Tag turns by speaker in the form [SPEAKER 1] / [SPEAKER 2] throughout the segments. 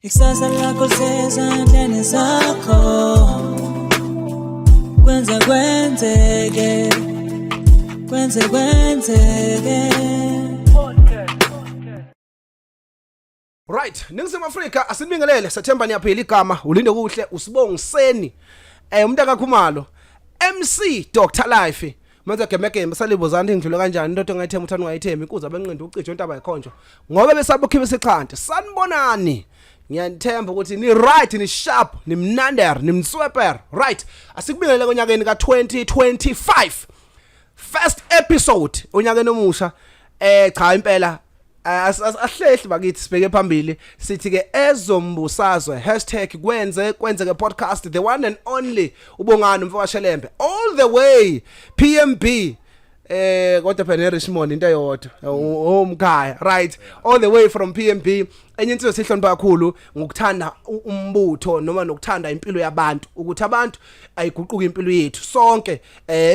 [SPEAKER 1] Ikusasa lakho lisezandleni zakho. Kwenze kwenzeke, kwenze kwenzeke.
[SPEAKER 2] Right, Ningizimu Afrika, asinibingelele, sethemba niyaphila. Igama ulinde kuhle usibongiseni. Umuntu akakhumalo MC Dr Life. Manje gemegeme salibozana ngidlule kanjani into ongayithemba uthanda ungayithemba inkuzi abenqinda ucijo intaba yikhonjwa. Ngoba besabukhiwe isixhanti. Sanibonani. Ngiyanithemba ukuthi ni right, ni sharp, ni mnander, ni msweper. Right. Asikubingelele konyakeni ka2025. First episode onyakeni omusha. Cha impela ahlehli bakithi, sibheke phambili, sithi ke ezombusazwe #kwenzekwenzeke podcast, the one and only uBongani mfowashelembe, all the way PMB, kodwa phela neRichmond into eyodwa, omkhaya, right, all the way from PMB. Enye insizwe sihlonipha kakhulu ngokuthanda umbutho noma nokuthanda impilo yabantu, ukuthi abantu ayiguquka impilo yethu sonke,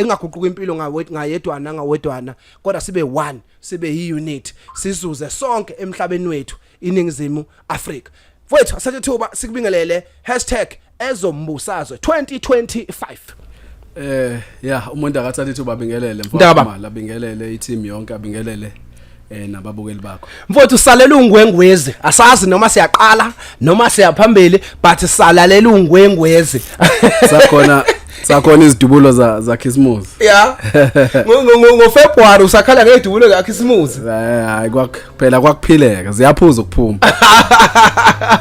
[SPEAKER 2] ingaguquka impilo ngayedwana ngawedwana, kodwa sibe one, sibe yi-unit, sizuze sonke emhlabeni wethu iNingizimu Afrika. Mfowethu, asathe thuba sikubingelele, #ezombusazwe 2025.
[SPEAKER 3] Yeah, umuntu akathatha ithuba abingelele.
[SPEAKER 2] Ndaba.
[SPEAKER 3] Mfowethu, abingelele i-team yonke, abingelele nababukeli bakho.
[SPEAKER 2] Mfowethu, salela ungwengwezi, asazi noma siyaqala noma siyaphambili, but salalela ungwengwezi.
[SPEAKER 3] Sakhona izidubulo za Christmas.
[SPEAKER 2] Ya, ngo February usakhala ngezidubulo kaKhisimusi.
[SPEAKER 3] Hayi, kwak phela kwakuphileka, ziyaphuza ukuphuma.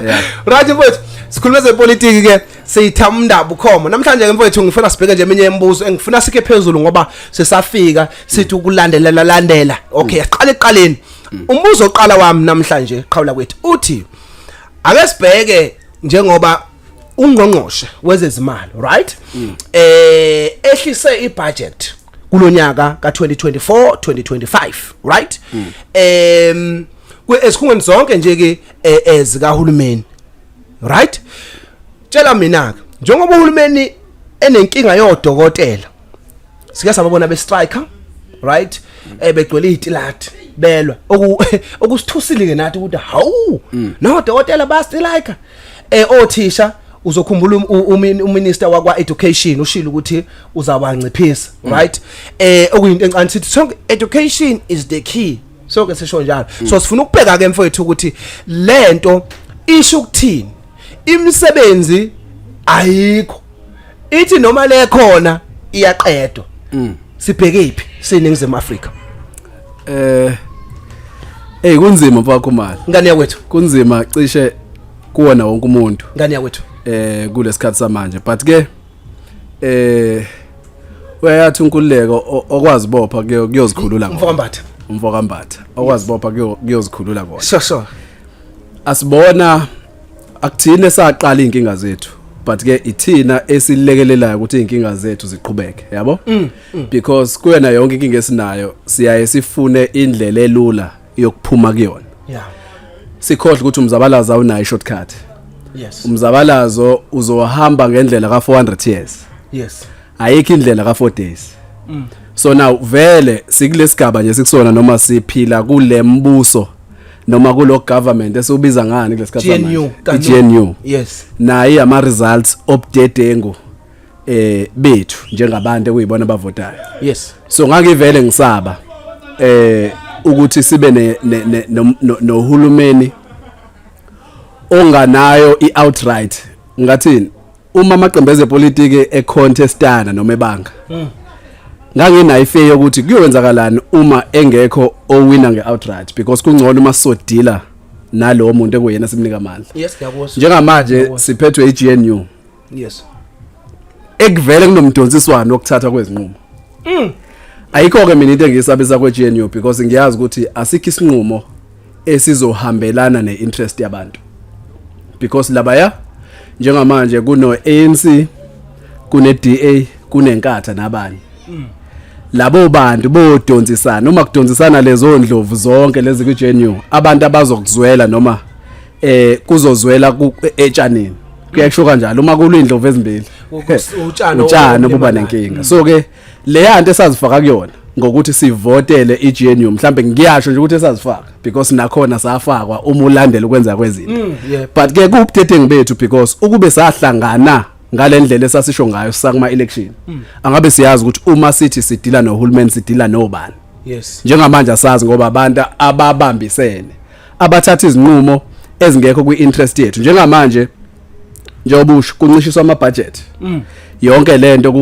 [SPEAKER 3] Yeah.
[SPEAKER 2] Right, mfowethu, sikhuluma zepolitiki ke, siyithamunda bukhoma namhlanje ke. Mfowethu, ngifuna sibheke nje eminye imibuzo engifuna sikhe phezulu ngoba sesafika, sithi ukulandelela landela. Okay, siqale ekuqaleni. Umbuzo oqala wami namhlanje, qhawula kwethu, uthi ake sibheke njengoba ungqongqoshe wezezimali, right, ehlise ibudget kulonyaka ka2024 2025, right, esikhungweni zonke nje ke ezikahulumeni, right? Tshela mina ke, njengoba uhulumeni enenkinga yodokotela, sike sababona be strike, right, begcwele izitilati belwa, okusithusile ke nathi ukuthi hawu, no dokotela ba strike. Othisha, uzokhumbula uminister wakwa education ushilo ukuthi uzabanciphisa, right, okuyinto encane. Sithi sonke education is the key, sonke sisho njalo. So sifuna ukubheka ke, mfowethu, ukuthi lento isho ukuthini. Imisebenzi ayikho, ithi noma le khona iyaqedwa. Sibheke iphi siningizimu Afrika?
[SPEAKER 3] Hey, kunzima mfakho mali.
[SPEAKER 2] Ngane yakwethu.
[SPEAKER 3] Kunzima cishe kuwona wonke umuntu.
[SPEAKER 2] Ngane yakwethu.
[SPEAKER 3] Kulesikhathi samanje, but ke uyayathi unkululeko okwazi bopha kuyozikhulula.
[SPEAKER 2] Mfokambatha.
[SPEAKER 3] Umfokambatha, okwazi bopha kuyozikhulula kona.
[SPEAKER 2] Sure.
[SPEAKER 3] Asibona akuthina esaqala inkinga zethu, but ke ithina esilekelelayo ukuthi inkinga zethu ziqhubeke, yabo, because kuyona yonke inkinga esinayo siyaye sifune indlela elula yokuphuma kuyona, sikhohle ukuthi umzabalazo awunayo i-shortcut. Umzabalazo uzohamba ngendlela ka 400 years. Ayikho indlela ka 4 days. So now vele sikulesigaba nje sikusona, noma siphila kule mbuso noma kulo government esiubiza ngani kulesikhathi?
[SPEAKER 2] GNU.
[SPEAKER 3] I-GNU. Nayi ama results obudedengu bethu njengabantu ekuyibona abavotayo. So ngangivele ngisaba ukuthi sibe ne nohulumeni onganayo ioutright, ngathini, uma amaqembu ezepolitiki econtestana noma ebanga, nganginayo ifear yokuthi kuyowenzakalani uma engekho owina ngeoutright, because kungcono uma sodila nalowo muntu ekuyena simnika amandla.
[SPEAKER 2] Yes, ngiyakuzwa.
[SPEAKER 3] Njengamanje
[SPEAKER 2] Ngiyakuzwa.
[SPEAKER 3] siphethwe iGNU ekuvele kunomdonsiswano wokuthatha kwezinqumo. Ayikho ke mina into engiyisabisa kwe-GNU, because ngiyazi ukuthi asikho isinqumo esizohambelana ne-interest yabantu, because labaya njengamanje kuno ANC, kune DA, kunenkatha nabanye. Labo bantu bodonsisana, uma kudonsisana lezo ndlovu zonke lezi ku-GNU, abantu abazokuzwela noma kuzozwela etshanini, kuyakusho kanjalo, uma kulindlovu ezimbili
[SPEAKER 2] Utshani
[SPEAKER 3] utshani obuba
[SPEAKER 2] obulimalayo.
[SPEAKER 3] nenkinga. So ke leya nto esazifaka kuyona. Ngokuthi sivotele iGNU, mhlambe ngiyasho nje ukuthi esazifaka because nakhona safakwa uma ulandela ukwenza kwezinto. But ke kubudedengu bethu because ukube sahlangana ngalendlela esasisho ngayo sakuma election, angabe siyazi ukuthi uma sithi sidila nohulumeni sidila nobani. Njengamanje asazi ngoba abantu ababambisene abathatha izinqumo ezingekho kwi-interest yethu. Njengamanje njengoba usho kuncishiswa ama budget, yonke lento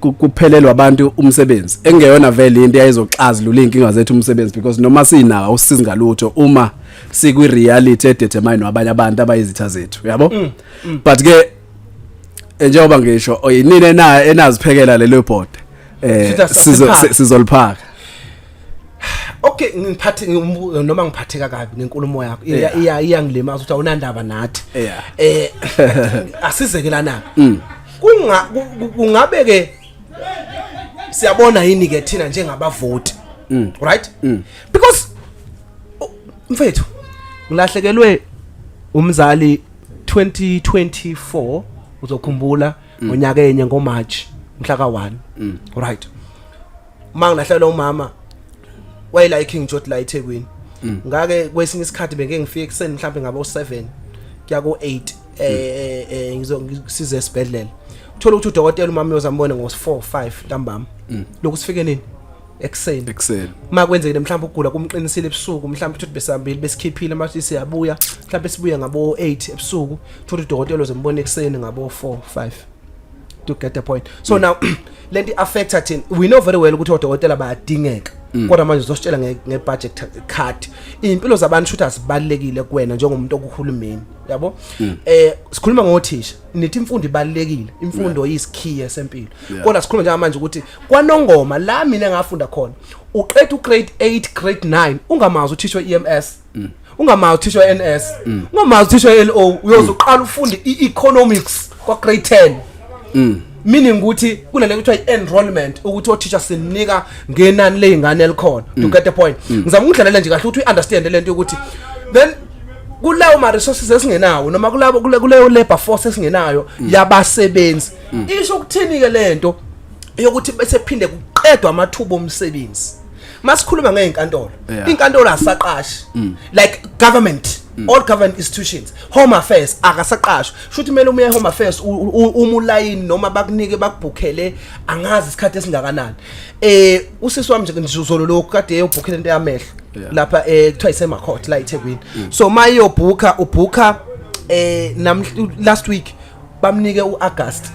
[SPEAKER 3] kuphelelwa abantu umsebenzi, engeyona vele into eyayizoxazulula inkinga zethu umsebenzi, because noma sinawo awusizi ngalutho uma sikwi reality edetermine abanye abantu abayizitha zethu, yabo. But ke njengoba ngisho, oyinini na enaziphekela lelo board
[SPEAKER 2] Sithi asiliphaka.
[SPEAKER 3] Sizoliphaka.
[SPEAKER 2] Okay, ngiphathe noma ngiphatheka kabi ngenkulumo yakho. Iya, iyangilimaza ukuthi awunandaba nathi. Asizeke lana. Kungabe ke siyabona yini ke thina njengabavoti, right? Because mfethu, ngilahlekelwe umzali 2024, uzokhumbula ngonyaka enye ngoMarch mhla ka1, right? Mangilahlekelwa umama wayela iKing George la eThekwini. Ngake kwesinye isikhathi bengeke ngifike ekseni, mhlawumbe ngabo 7 kuya ko 8, ngizongisiza esibhedlela, uthola ukuthi udokotela umama uyozambona ngo 4 5 ntambama. Lokhu sifike nini? Ekseni.
[SPEAKER 3] Ekseni.
[SPEAKER 2] Uma kwenzekile mhlawumbe ukugula kumqinisile ebusuku, mhlawumbe uthi besihambile besikhiphile manje siyabuya, mhlawumbe sibuye ngabo 8 ebusuku, uthola udokotela uzombona ekseni ngabo 4 5. To get the point? So now lento affecta thina. We know very well ukuthi odokotela bayadingeka, kodwa manje uzositshela nge-budget cut, impilo zabantu shuthi azibalekile kuwena njengomuntu okuhulumeni, yabo. Sikhuluma ngothisha, nithi imfundo ibalekile, imfundo iyisikhiye sempilo. Kodwa sikhuluma njengamanje ukuthi kwanongoma la mina engafunda khona, uqeda ugrade 8, grade 9, ungamazi uthisha we-EMS, ungamazi uthisha we-NS, ungamazi uthisha we-LO, uyoze uqala ufunde i-economics kwa grade 10, meaning ukuthi kunale kuthiwa i-enrollment, ukuthi othisha sinika ngenani ley'ngane elikhona. To get the point? Ngizama ukudlalela nje kahle ukuthi uyi-understand lento yokuthi then kulawo ma-resources esingenawo noma kulabo kuleyo labor force esingenayo yabasebenzi, isho ukuthini-ke lento yokuthi bese phinde kuqedwa amathuba omsebenzi? Masikhuluma ngey'nkantolo, inkantolo asaqashi, like government, all government institutions, home affairs akasaqashwa. Shuthi kumele uma uye home affairs uma ulayini noma bakunike bakubhukhele angazi isikhathi esingakanani. Usisi wami nje ngizolo lokhu kade eyobhukhela into yamehlo lapha kuthiwa iseMacourt la eThekwini. So mayiyobhukha ubhukha namhla last week bamnike uAugust.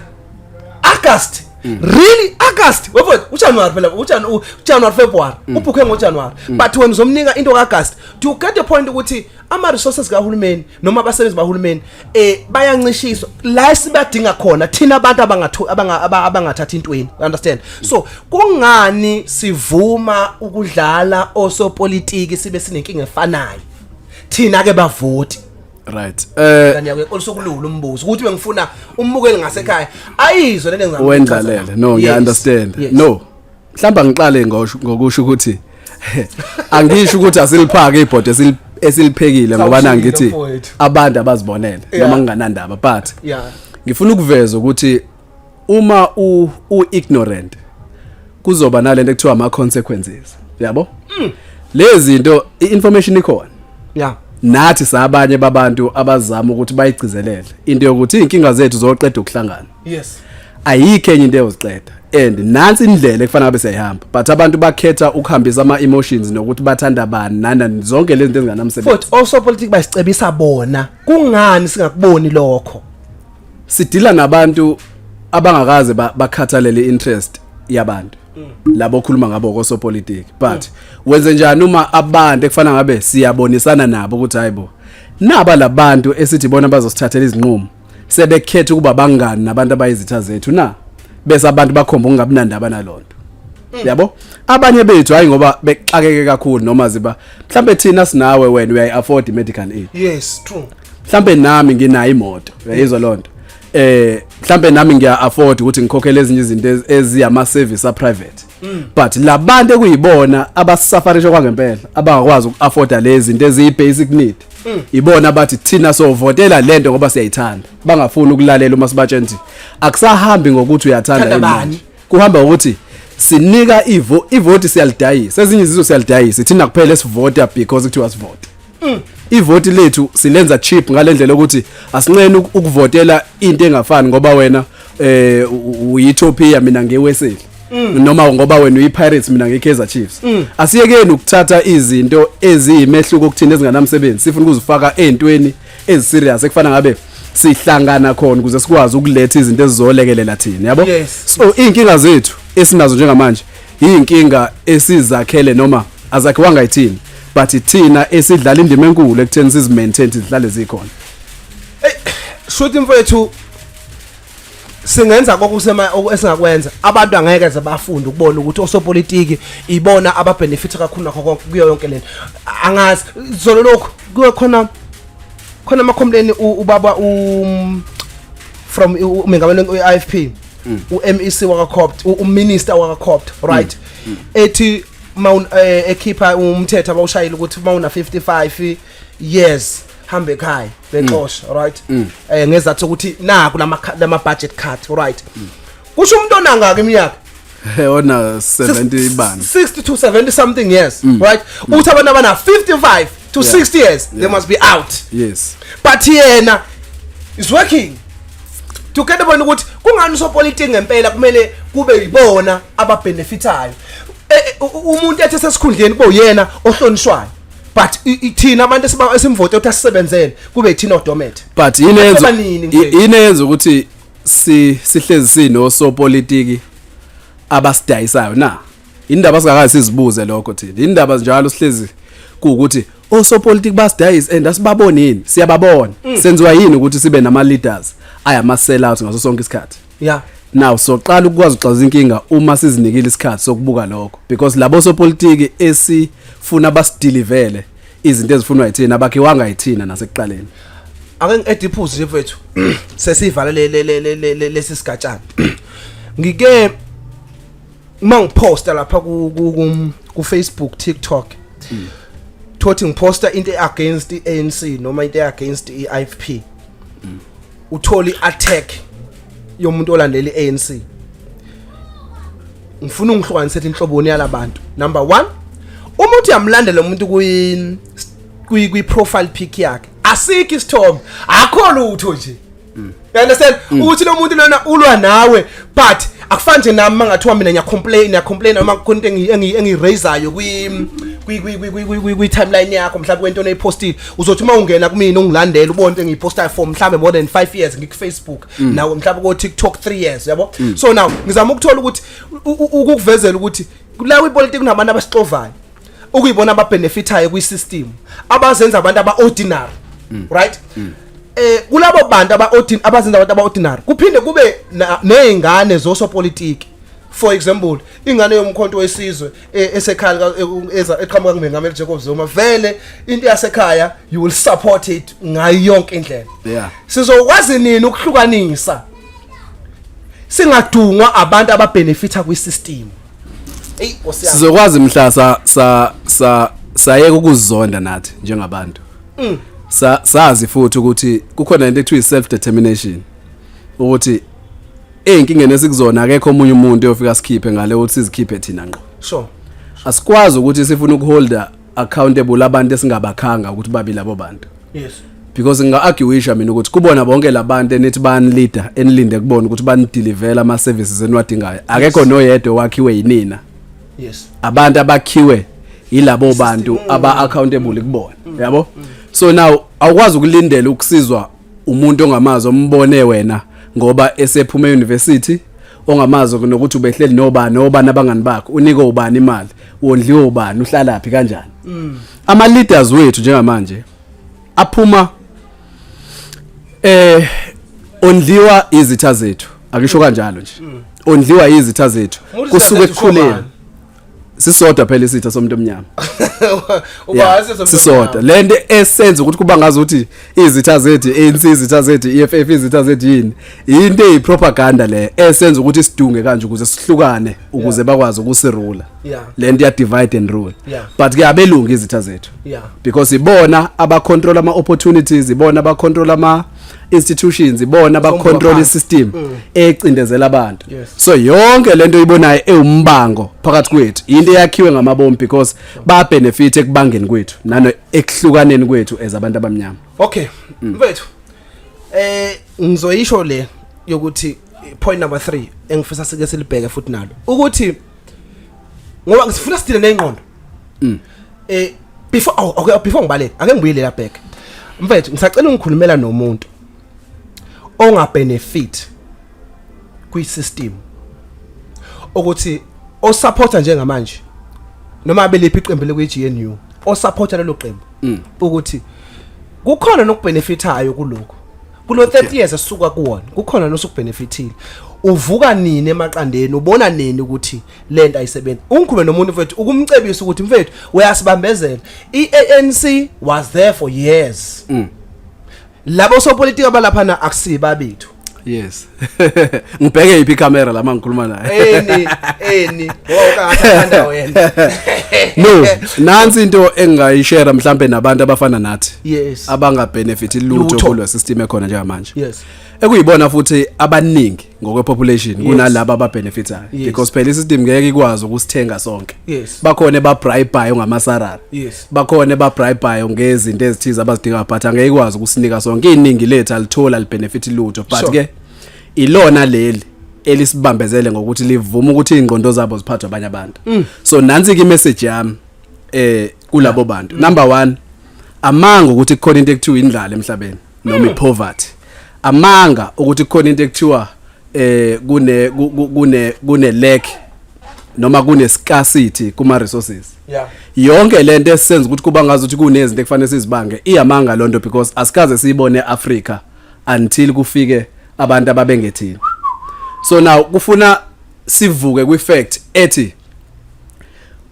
[SPEAKER 2] August, really? August wefo, uJanuary phela, uJanuary, February, ubhukhe ngoJanuary, but wena uzomnika into kaAugust. Do you get the point ukuthi ama resources kahulumeni noma abasebenzi bahulumeni bayancishiswa la sibadinga khona thina abantu abangathu abangathatha intweni, you understand? So kungani sivuma ukudlala osopolitiki sibe sinenkinga efanayo thina ke bavoti?
[SPEAKER 3] Right.
[SPEAKER 2] Kanti yake olusokulula umbuzo ukuthi bengifuna umbukeli ngasekhaya ayizwe lento engizama
[SPEAKER 3] Wendlalele. No, ngiya understand. No, mhlamba ngiqale ngosho ngokusho ukuthi angisho ukuthi asiliphake ibhodi esiliphekile ngoba
[SPEAKER 2] Sawushilo,
[SPEAKER 3] nangithi
[SPEAKER 2] mfowethu.
[SPEAKER 3] abantu abazibonele noma nginganandaba, but ngifuna ukuveza ukuthi uma u ignorant kuzoba nalento ekuthiwa ama consequences, yabo. Lezi zinto, i-information ikhona. Nathi sabanye babantu abazama ukuthi bayigcizelele into yokuthi inkinga zethu zoqeda ukuhlangana. Ayikho enye into eyoziqeda and nansi indlela ekufanele ngabe siyayihamba, but abantu bakhetha ukuhambisa ama emotions nokuthi bathanda bani nani, zonke lezi zinto ezinganamsebenzi.
[SPEAKER 2] Futhi osopolitiki basicebisa bona, kungani singakuboni lokho?
[SPEAKER 3] Sidila nabantu abangakaze bakhathalele interest yabantu labo okhuluma ngabo kosopolitiki, but wenze njani uma abantu ekufana ngabe siyabonisana nabo ukuthi hayibo, naba labantu esithi bona bazosithathela izinqumo sebekhetha ukuba bangani nabantu abayizitha zethu na, bese abantu bakhomba ukungabi nandaba nalonto, yabo. Abanye bethu hayi ngoba bexakeke kakhulu noma ziba mhlambe thina sinawe, wena uyayi-afford i-medical aid.
[SPEAKER 2] Yes, true.
[SPEAKER 3] Mhlambe nami nginayo imoto, uyayizwa lonto, mhlambe nami ngiya afford ukuthi ngikhokhele ezinye izinto eziyama service a private, but labantu ekuyibona abasufferisha kwangempela abangakwazi ukuafforda lezi zinto eziyi basic need, ibona bathi thina sovotela lento ngoba siyayithanda, bangafuni ukulalela uma sibatshela ukuthi akusahambi ngokuthi uyathanda
[SPEAKER 2] Thanda
[SPEAKER 3] yini
[SPEAKER 2] bani?
[SPEAKER 3] manje. Kuhamba ukuthi Sinika ivoti, siyalidayisa. Ezinye izizwe siyalidayisa, thina kuphela esivota because kuthiwa sivote. Ivoti lethu silenza cheap ngalendlela ukuthi asinqeni ukuvotela into engafani, ngoba wena uyiTopia, mina ngeWeseli, noma ngoba wena uyiPirates, mina ngeKaizer Chiefs. Asiyekeni ukuthatha izinto eziyimehluko kuthina ezinganamsebenzi, sifuna ukuzifaka ezintweni eziserious ekufana ngabe sihlangana khona ukuze sikwazi ukuletha izinto ezizolekelela thina, yabo. So inkinga zethu esinazo njengamanje inkinga esizakhele noma azakhiwanga yithina, but thina esidlala indima enkulu ekutheni sizimaintain, zihlale zikhona.
[SPEAKER 2] Shuthi mfowethu, singenza kokusema esingakwenza, abantu angeke ze bafunde ukubona ukuthi osopolitiki ibona ababenefit kakhulu nakho konke kuyo yonke lento. Angazi, zolo lokhu kuye khona ama complain ubaba from umengameli we-IFP, u-MEC wakaCopt, uminister wakaCopt, right, ethi ekhipha umthetho abawushayile ukuthi mawuna 55 years hamba ekhaya, bexosha, right, ngezathu ukuthi naku lama budget cut, right? Kusho umuntu onangaka iminyaka?
[SPEAKER 3] Ona 70 bani.
[SPEAKER 2] 60 to 70 something years, right? Uthi abantu abana 55 to 60 years, they must be out. But yena is working to get bona ukuthi kungani usopolitiki ngempela kumele kube yibona ababenefitayo. Umuntu ethi sesikhundleni kube uyena ohlonishwayo, but thina abantu esimvote ukuthi asisebenzele kube yithina odomet.
[SPEAKER 3] But yini yenza
[SPEAKER 2] Kuba nini, mfethu?
[SPEAKER 3] Yini yenza ukuthi si sihlezi sinosopolitiki abasidayisayo na? Indaba singakazi sizibuze lokho thina. Indaba njalo sihlezi kuukuthi osopolitiki basidayisa and asibaboni yini? Siyababona. Senziwa yini ukuthi sibe nama leaders ayama sell out ngaso sonke isikhathi? Now soqala ukwazi ukuxaza inkinga uma sizinikile isikhathi sokubuka lokho, because labo sopolitiki esifuna basidelivele izinto ezifunwa yithina abakhiwanga yithina nasekuqaleni.
[SPEAKER 2] Ake ngi-add iphuzu nje mfethu, sesivala le le le le le- lesi sigatshana. Ngike uma ngiposta lapha ku Facebook, TikTok, thothi ngiposta into against iANC noma into against iIFP, uthola iattack yomuntu olandela iANC. Ngifuna ungihlukanise inhloboni yalabantu. Number 1, umuntu uyamlandela umuntu kwi profile pic yakhe, asikho isithombe, akho lutho nje. You understand ukuthi lo muntu lona ulwa nawe, but akufani nje nami mangathiwa mina ngiyacomplain, ngiyacomplain noma kukhona into engiraiseayo kwi timeline yakho, mhlawumbe kwento oyipostile. Uzothi uma ungena kumina ungilandela, ubone into engiyipostayo for mhlawumbe more than 5 years ngiku Facebook, nawe mhlawumbe ko TikTok 3 years, yabo. So now ngizama ukuthola ukuthi ukukuvezela ukuthi la kwipolitiki kunabantu abasixovayo, ukuyibona ababenefitayo kwi-system, abazenza abantu aba-ordinary, right? Kulabo bantu aba-ordinary, abazenza abantu aba-ordinary, kuphinde kube nezingane zosopolitiki. For example, ingane yoMkhonto weSizwe esekhaya eqhamuka kumengameli Jacob Zuma, vele into yasekhaya you will support it ngayo yonke indlela. Sizokwazi nini ukuhlukanisa, singadungwa abantu ababenefita kwi-system? Ey Nkosi yami.
[SPEAKER 3] Sizokwazi mhla sa sa sa sayeka ukuzonda nathi njengabantu, sa sazi futhi ukuthi kukhona into ekuthiwa self determination, ukuthi ey'nkingeni esikuzona akekho omunye umuntu oyofika sikhiphe ngale ukuthi sizikhiphe thina ngqo. Asikwazi ukuthi sifuna ukuholda accountable abantu esingabakhanga ukuthi babi labo bantu, because nginga-arguisha mina ukuthi kubona bonke labantu enithi bayanileader, enilinde kubona ukuthi banidelivela ama-services eniwadingayo, akekho noyedwa owakhiwe yinina. Abantu abakhiwe yilabo bantu aba-accountable kubona, yabo. So now awukwazi ukulindela ukusizwa umuntu ongamazi, ombone wena ngoba esephuma e-university, ongamazi nokuthi ubehleli nobani, obani abangani bakho, unike ubani imali, wondliwe ubani, uhlalaphi, kanjani. Ama leaders wethu njengamanje aphuma ondliwa izitha zethu, akisho kanjalo nje, ondliwa izitha zethu.
[SPEAKER 2] Umuntu
[SPEAKER 3] kusuke
[SPEAKER 2] izitha zethu
[SPEAKER 3] ekukhuleni.
[SPEAKER 2] ubani?
[SPEAKER 3] Sisodwa phela isitha somuntu omnyama.
[SPEAKER 2] Uba
[SPEAKER 3] Sisodwa lento esenza ukuthi kuba ngazuthi izitha zethu ANC, izitha zethu EFF, izitha zethu yini. Into eyipropaganda le esenza ukuthi sidunge kanje ukuze sihlukane, ukuze bakwazi ukusirula. Lento ya divide and rule. But ke abelungu izitha zethu, because ibona abacontrol ama opportunities, ibona abacontrol ama institutions ibona ba control
[SPEAKER 2] phansi.
[SPEAKER 3] System ecindezela abantu. So yonke lento oyibonayo ewumbango phakathi kwethu into eyakhiwe ngamabomu because ba benefit ekubangeni kwethu nano ekuhlukaneni kwethu as abantu abamnyama.
[SPEAKER 2] Okay, mfethu, ngizoyisho le yokuthi point number 3 engifisa sike silibheke futhi nalo ukuthi ngoba ngisifuna sidile nengqondo. Before, oh, okay, before ngibaleke, ake ngibuyele la back, mfethu. Ngisacela ungikhulumela nomuntu onga benefit kwi system ukuthi osupporta njengamanje noma beliphi iqembu lekwi GNU, osupporta lelo qembu, ukuthi kukhona nokubenefitayo kulokho kulo 30 years esisuka kuwona, kukhona nosukubenefitile. Uvuka nini emaqandeni? Ubona nini ukuthi lento ayisebenzi? Ungikhulume nomuntu, mfethu, ukumcebisa ukuthi, mfethu, uyasibambezela. iANC was there for years. Labo sopolitiki abalapha na akusiba bethu.
[SPEAKER 3] Yes, ngibheke iphi camera la mangikhuluma naye?
[SPEAKER 2] Eni ngoba ukangathanda wena.
[SPEAKER 3] No, nansi into engingayishare mhlambe nabantu abafana nathi abanga benefit lutho
[SPEAKER 2] Lutho.
[SPEAKER 3] kulo system ekhona njengamanje, ekuyibona futhi abaningi ngokwe population kunalabo ababenefitayo, because phela isystem ngeke ikwazi ukusithenga sonke. Bakhona ababribeayo ngamasarara, bakhona ababribeayo ngezinto ezithize abazidinga, but angeke ikwazi ukusinika sonke. Iningi lethu alithola, alibenefit lutho, but ke ilona leli elisibambezele ngokuthi livuma ukuthi ingqondo zabo ziphathwe abanye abantu. So nansi ke imessage yami kulabo bantu. Number 1, amanga ukuthi kukhona into ekuthiwa indlala emhlabeni noma ipoverty. Amanga ukuthi kukhona into ekuthiwa kune ku- ku- kune kune lack noma kune scarcity kuma resources. Yonke lento esenza ukuthi kuba ngazi ukuthi kunezinto ekufanele sizibange, iyamanga lonto, because asikaze siyibone eAfrica until kufike abantu ababengethini. So now kufuna sivuke kwi-fact ethi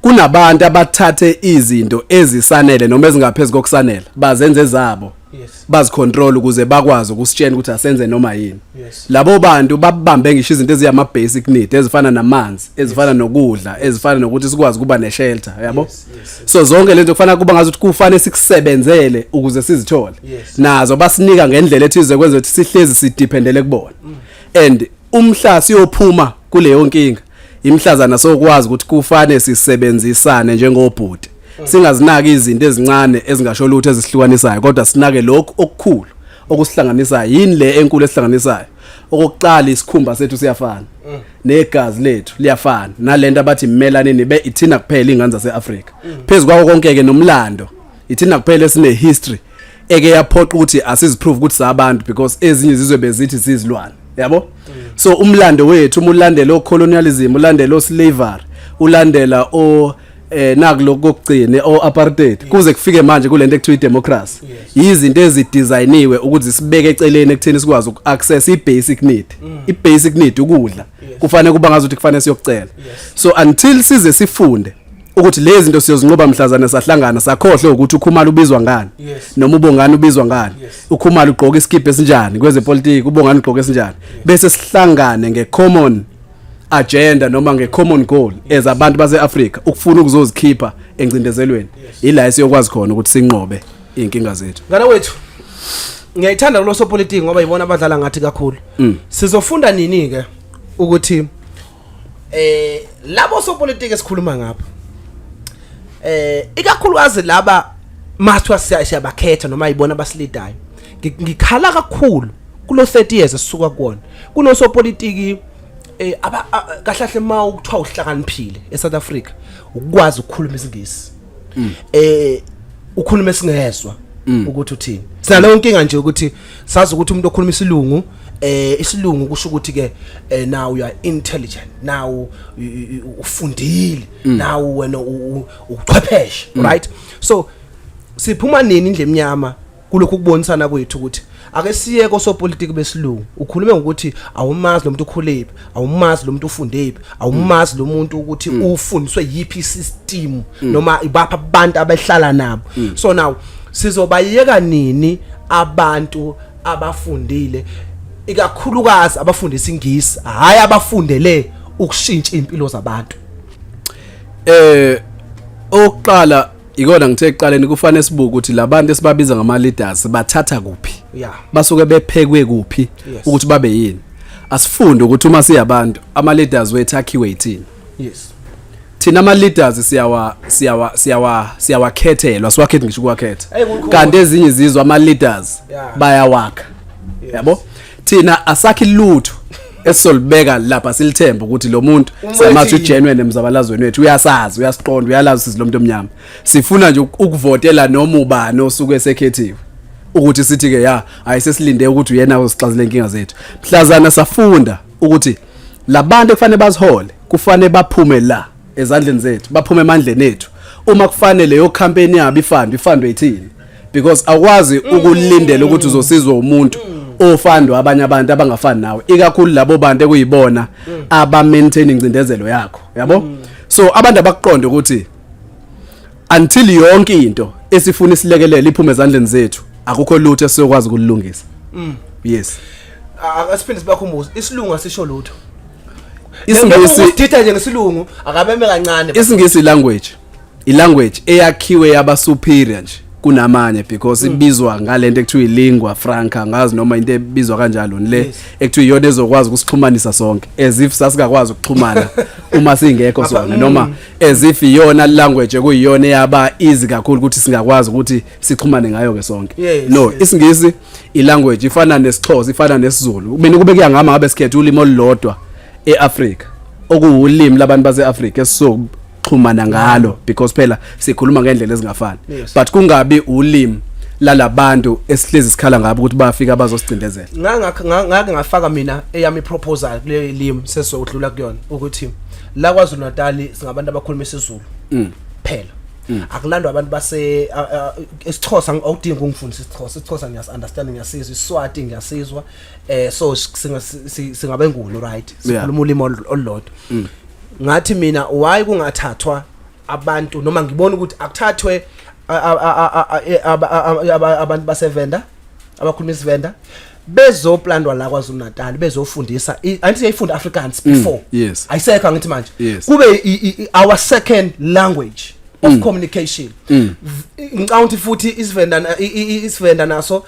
[SPEAKER 3] kunabantu abathathe izinto ezisanele noma ezingaphezulu kokusanele, bazenze zabo, bazicontrol ukuze bakwazi ukusitshela ukuthi asenze noma yini. Labo bantu babambe ngisho izinto eziyama basic need, ezifana namanzi, ezifana nokudla, ezifana nokuthi sikwazi ukuba neshelter, yabo.
[SPEAKER 2] Yes.
[SPEAKER 3] So zonke lento kufanele kuba ngazi ukuthi kufanele sikusebenzele ukuze sizithole. Nazo basinika ngendlela ethize kwenza ukuthi sihlezi sidependele kubona, and umhla siyophuma kuleyo nkinga imhlazana sokwazi ukuthi kufane sisebenzisane njengobhuti, singazinaki izinto ezincane ezingasho lutho ezisihlukanisayo, kodwa sinake lokhu okukhulu okusihlanganisayo. Yini le enkulu esihlanganisayo? Okokuqala, isikhumba sethu siyafana, negazi lethu liyafana, nalento abathi melanin be ithina kuphela ingane zaseAfrika. Phezulu kwako konke ke nomlando, ithina kuphela esine history eke yaphoqa ukuthi asiziprove ukuthi sabantu, because ezinye izizwe bezithi sizilwane, yabo. So umlando wethu, uma ulandela o colonialism, ulandela o slavery, ulandela o nakulokhu kokugcina o apartheid, kuze kufike manje kulento ekuthiwa idemocracy, izinto ezidesigniwe ukuthi sibeke eceleni ekutheni sikwazi uku-access i-basic need. I-basic need ukudla, kufanele kuba ngazuthi kufanele siyokucela. So until size sifunde ukuthi lezi zinto siyozinqoba mhlazana sahlangana, sakhohlwe ukuthi uKhumalo ubizwa ngani noma uBongani ubizwa ngani, uKhumalo ugqoka iskipa esinjani kwezepolitiki, uBongani ugqoka esinjani, bese sihlangane ngecommon agenda noma ngecommon goal as abantu base-Afrika ukufuna ukuzozikhipha encindezelweni, ila esiyokwazi khona ukuthi sinqobe inkinga zethu.
[SPEAKER 2] Ngana wethu, ngiyayithanda kulo sopolitiki ngoba yibona abadlala ngathi kakhulu. Sizofunda nini ke ukuthi labo sopolitiki esikhuluma ngapha, ikakhulukazi laba mathiwa siyabakhetha noma yibona abasilidayo? Ngikhala kakhulu kulo 30 years esisuka kuwona kunosopolitiki aba kahle kahle ma ukuthiwa uhlakaniphile eSouth Africa ukwazi ukukhuluma isingisi, ukhuluma esingezwa ukuthi uthini. Sinaleyo nkinga nje ukuthi sazi ukuthi umuntu okhuluma isilungu, isilungu kusho ukuthi ke now you are intelligent, now ufundile, now wena uchwepheshe, right? So siphuma nini indle emnyama kulokhu kubonisana kwethu ukuthi ake siye kosopolitiki besilungu? Ukhulume ngokuthi awumazi lo muntu ukhulephi, awumazi lo muntu ufundephi, awumazi lo muntu ukuthi ufundiswe yiphi system noma ibapha abantu abehlala nabo. So now sizobayeka nini abantu abafundile, ikakhulukazi abafundisa ingisi, hayi abafundele ukushintsha impilo zabantu?
[SPEAKER 3] Oqala Ikona ngithe ekuqaleni kufanele sibuke ukuthi labantu esibabiza ngama leaders bathatha kuphi. Basuke bephekwe kuphi ukuthi babe yini. Asifunde ukuthi uma siyabantu ama leaders wethu akhiwe yithini. Thina ama leaders siyawa siyawa siyawa siyawakhethelwa, siwakhethe ngisho ukuwakhetha.
[SPEAKER 2] Hey, kukhulu.
[SPEAKER 3] Kanti ezinye izizwe ama leaders bayawakha. Yabo? Thina asakhi lutho esisolibeka lapha silithemba ukuthi lo muntu siyamathi ugenuine emzabalazweni wethu, uyasazi, uyasiqonda, uyalazi sizi lomuntu omnyama. Sifuna nje ukuvotela noma ubani osuke esekhethiwe ukuthi sithi ke ya ayisesilinde ukuthi uyena osixazile inkinga zethu. Mhlazana safunda ukuthi labantu ekufanele bazihole kufanele baphume la ezandleni zethu, baphume emandleni ethu. Uma kufanele leyo campaign yabo ifandwe, ifandwe ithini, because awukwazi ukulindela ukuthi uzosizwa umuntu ofandwa abanye abantu abangafani nawe, ikakhulu labo bantu ekuyibona aba maintain incindezelo yakho, yabo. So abantu abakuqonde ukuthi until yonke into esifuna isilekelele iphume ezandleni zethu, akukho lutho esizokwazi ukulungisa. Yes.
[SPEAKER 2] Asiphinde sibakhumbuze, isilungu asisho lutho.
[SPEAKER 3] Isingisi
[SPEAKER 2] Usithetha nje ngesilungu akabeme kancane.
[SPEAKER 3] Isingisi language, ilanguage eyakhiwe yaba superior nje kunamanye because ibizwa ngalento ekuthiwa ilingua franca, ngazi noma into ebizwa kanjalo le ekuthiwa iyona ezokwazi ukusixhumanisa sonke, as if sasingakwazi ukuxhumana uma singekho sona, noma as if iyona language ekuyiyona eyaba easy kakhulu ukuthi singakwazi ukuthi sixhumane ngayo ke sonke. No, isingisi ilanguage ifana nesiXhosa, ifana nesiZulu. Mina kube kuyangama ngabe sikhethe ulimi olulodwa eAfrika okuwulimi labantu baseAfrika esizoxhumana ngalo, because phela sikhuluma ngendlela ezingafani, but kungabi ulimi lalabantu esihlezi sikhala ngabo ukuthi bafika bazosicindezela.
[SPEAKER 2] Ngake ngafaka mina eyami proposal kule limi sesizodlula kuyona ukuthi la KwaZulu Natal singabantu abakhuluma isiZulu phela, akulandwa abantu base isiXhosa. Awudingi ukungifundisa isiXhosa, isiXhosa ngiyas understand, ngiyasizwa, isiSwati ngiyasizwa, so singabe ngulu, right? Sikhuluma ulimi olulodwa. Ngathi mina, why kungathathwa abantu, noma ngibona ukuthi akuthathwe abantu baseVenda abakhuluma isiVenda bezoplandwa la KwaZulu Natal, bezofundisa angithi siyayifunda Afrikaans before?
[SPEAKER 3] Yes.
[SPEAKER 2] Ayisekho angithi manje?
[SPEAKER 3] Yes.
[SPEAKER 2] Kube our second language of communication. Ngicabanga ukuthi futhi isiVenda isiVenda naso,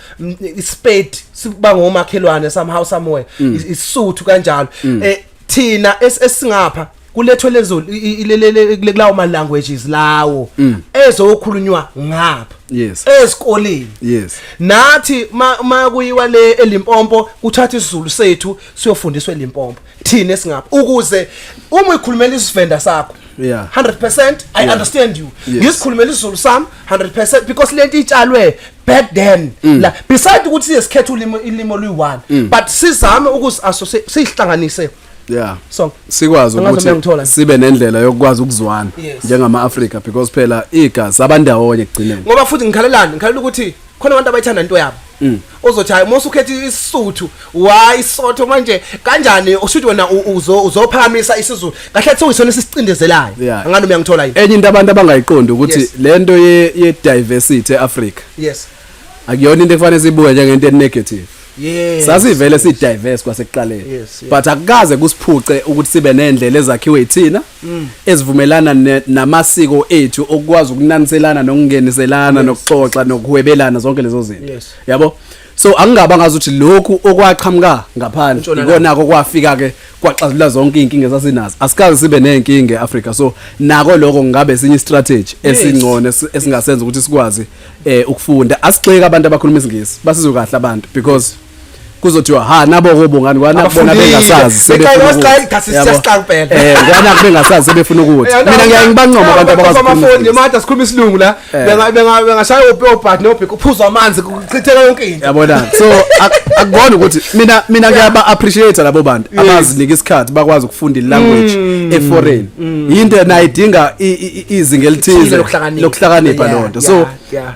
[SPEAKER 2] iSpedi siba ngomakhelwane somehow, somewhere, isiSuthu kanjalo. Thina esingapha kulethwe lezo kulawo ma languages lawo ezokhulunywa ngapha ezikoleni. Nathi ma kuyiwa le eLimpopo kuthatha isiZulu sethu siyofundiswa eLimpopo, thina esingapha, ukuze uma uyikhulumela isivenda sakho, 100% I understand you. Ngisikhulumela isiZulu sami 100%, because lento itshalwe back then la. Beside ukuthi siyesikhetha ulimi, ilimi oluyi-one, but sizame ukuzi associate, sihlanganise sonke.
[SPEAKER 3] Sikwazi
[SPEAKER 2] Angazi
[SPEAKER 3] ukuthi
[SPEAKER 2] noma uyangithola.
[SPEAKER 3] Sibe nendlela yokukwazi ukuzwana njengama-Afrika, because phela igazi abandawonye ekugcineni.
[SPEAKER 2] Ngoba futhi ngikhalelani, ngikhalela ukuthi khona abantu abayithanda into yabo, ozothi hayi, mose ukhethe isiSuthu, why isotho manje kanjani, ushuthi wena uzophakamisa isiZulu kahle, sokuyisona esisicindezelayo. Angani uyangithola yini?
[SPEAKER 3] Enye into abantu abangayiqondi ukuthi lento ye diversity eAfrika akuyona into ekufanele siyibuke njengento enegative. Sasivele si diverse kwasekuqaleni, but akukaze kusiphuce ukuthi sibe nendlela ezakhiwe yithina ezivumelana namasiko ethu okwazi ukunaniselana nokungeniselana nokuxoxa nokuhwebelana, zonke lezo zinto. Yabo, so angingaba ngazi ukuthi lokhu okwaqhamuka ngaphandle
[SPEAKER 2] Entshonalanga.
[SPEAKER 3] ikonako okwafika ke kwaxazulula zonke izinkinga esasinazo. Asikaze sibe nezinkinga eAfrica, so nako lokho ngabe esinye strategy esingcono esingasenza ukuthi sikwazi ukufunda. Asigxeke abantu abakhuluma isiNgisi, basizwe kahle abantu, because kuzothiwa ha nabo kobongani kwana bona
[SPEAKER 2] Abafundile.
[SPEAKER 3] bengasazi sebefuna
[SPEAKER 2] Beqala
[SPEAKER 3] ukuthi.
[SPEAKER 2] isiqala,
[SPEAKER 3] Yabo.
[SPEAKER 2] siyasiqala kuphela.
[SPEAKER 3] Kwana bengasazi sebefuna ukuthi mina ngiyaye ngibancoma abantu abakwazi ukukhuluma
[SPEAKER 2] amafundi
[SPEAKER 3] isiNgisi.
[SPEAKER 2] manje asikhuluma isilungu la, bengashaya obhat nobhek, uphuzwa amanzi, kuchitheka yonke into.
[SPEAKER 3] Yabona, so akubona ukuthi mina ngiyaba appreciate labo bantu abazinika isikhathi bakwazi ukufunda ilanguage eforeign, into nayo idinga izinga elithize
[SPEAKER 2] Ethile lokuhlakanipha.
[SPEAKER 3] lokuhlakanipha lonto, so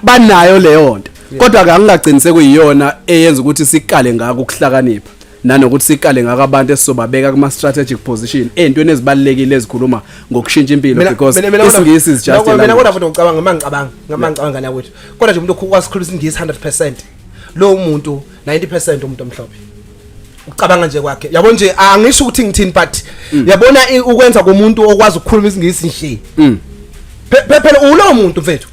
[SPEAKER 3] banayo leyo nto, kodwa ke angingagcini sekuyiyona eyenza ukuthi sikale ngako ukuhlakanipha nanokuthi sikale ngako abantu esisobabeka kuma strategic position entweni ezibalekile ezikhuluma ngokushintsha impilo, because isiNgisi is just a
[SPEAKER 2] mina
[SPEAKER 3] language.
[SPEAKER 2] Kodwa futhi ngicabanga, mangicabanga ngane kwethu, kodwa nje umuntu okwazi ukukhuluma isiNgisi 100%, lo muntu 90% umuntu omhlophe ucabanga nje kwakhe, yabo nje, angisho ukuthi ngithini, but yabona ukwenza komuntu okwazi ukukhuluma isiNgisi nje, phela ulo muntu mfethu.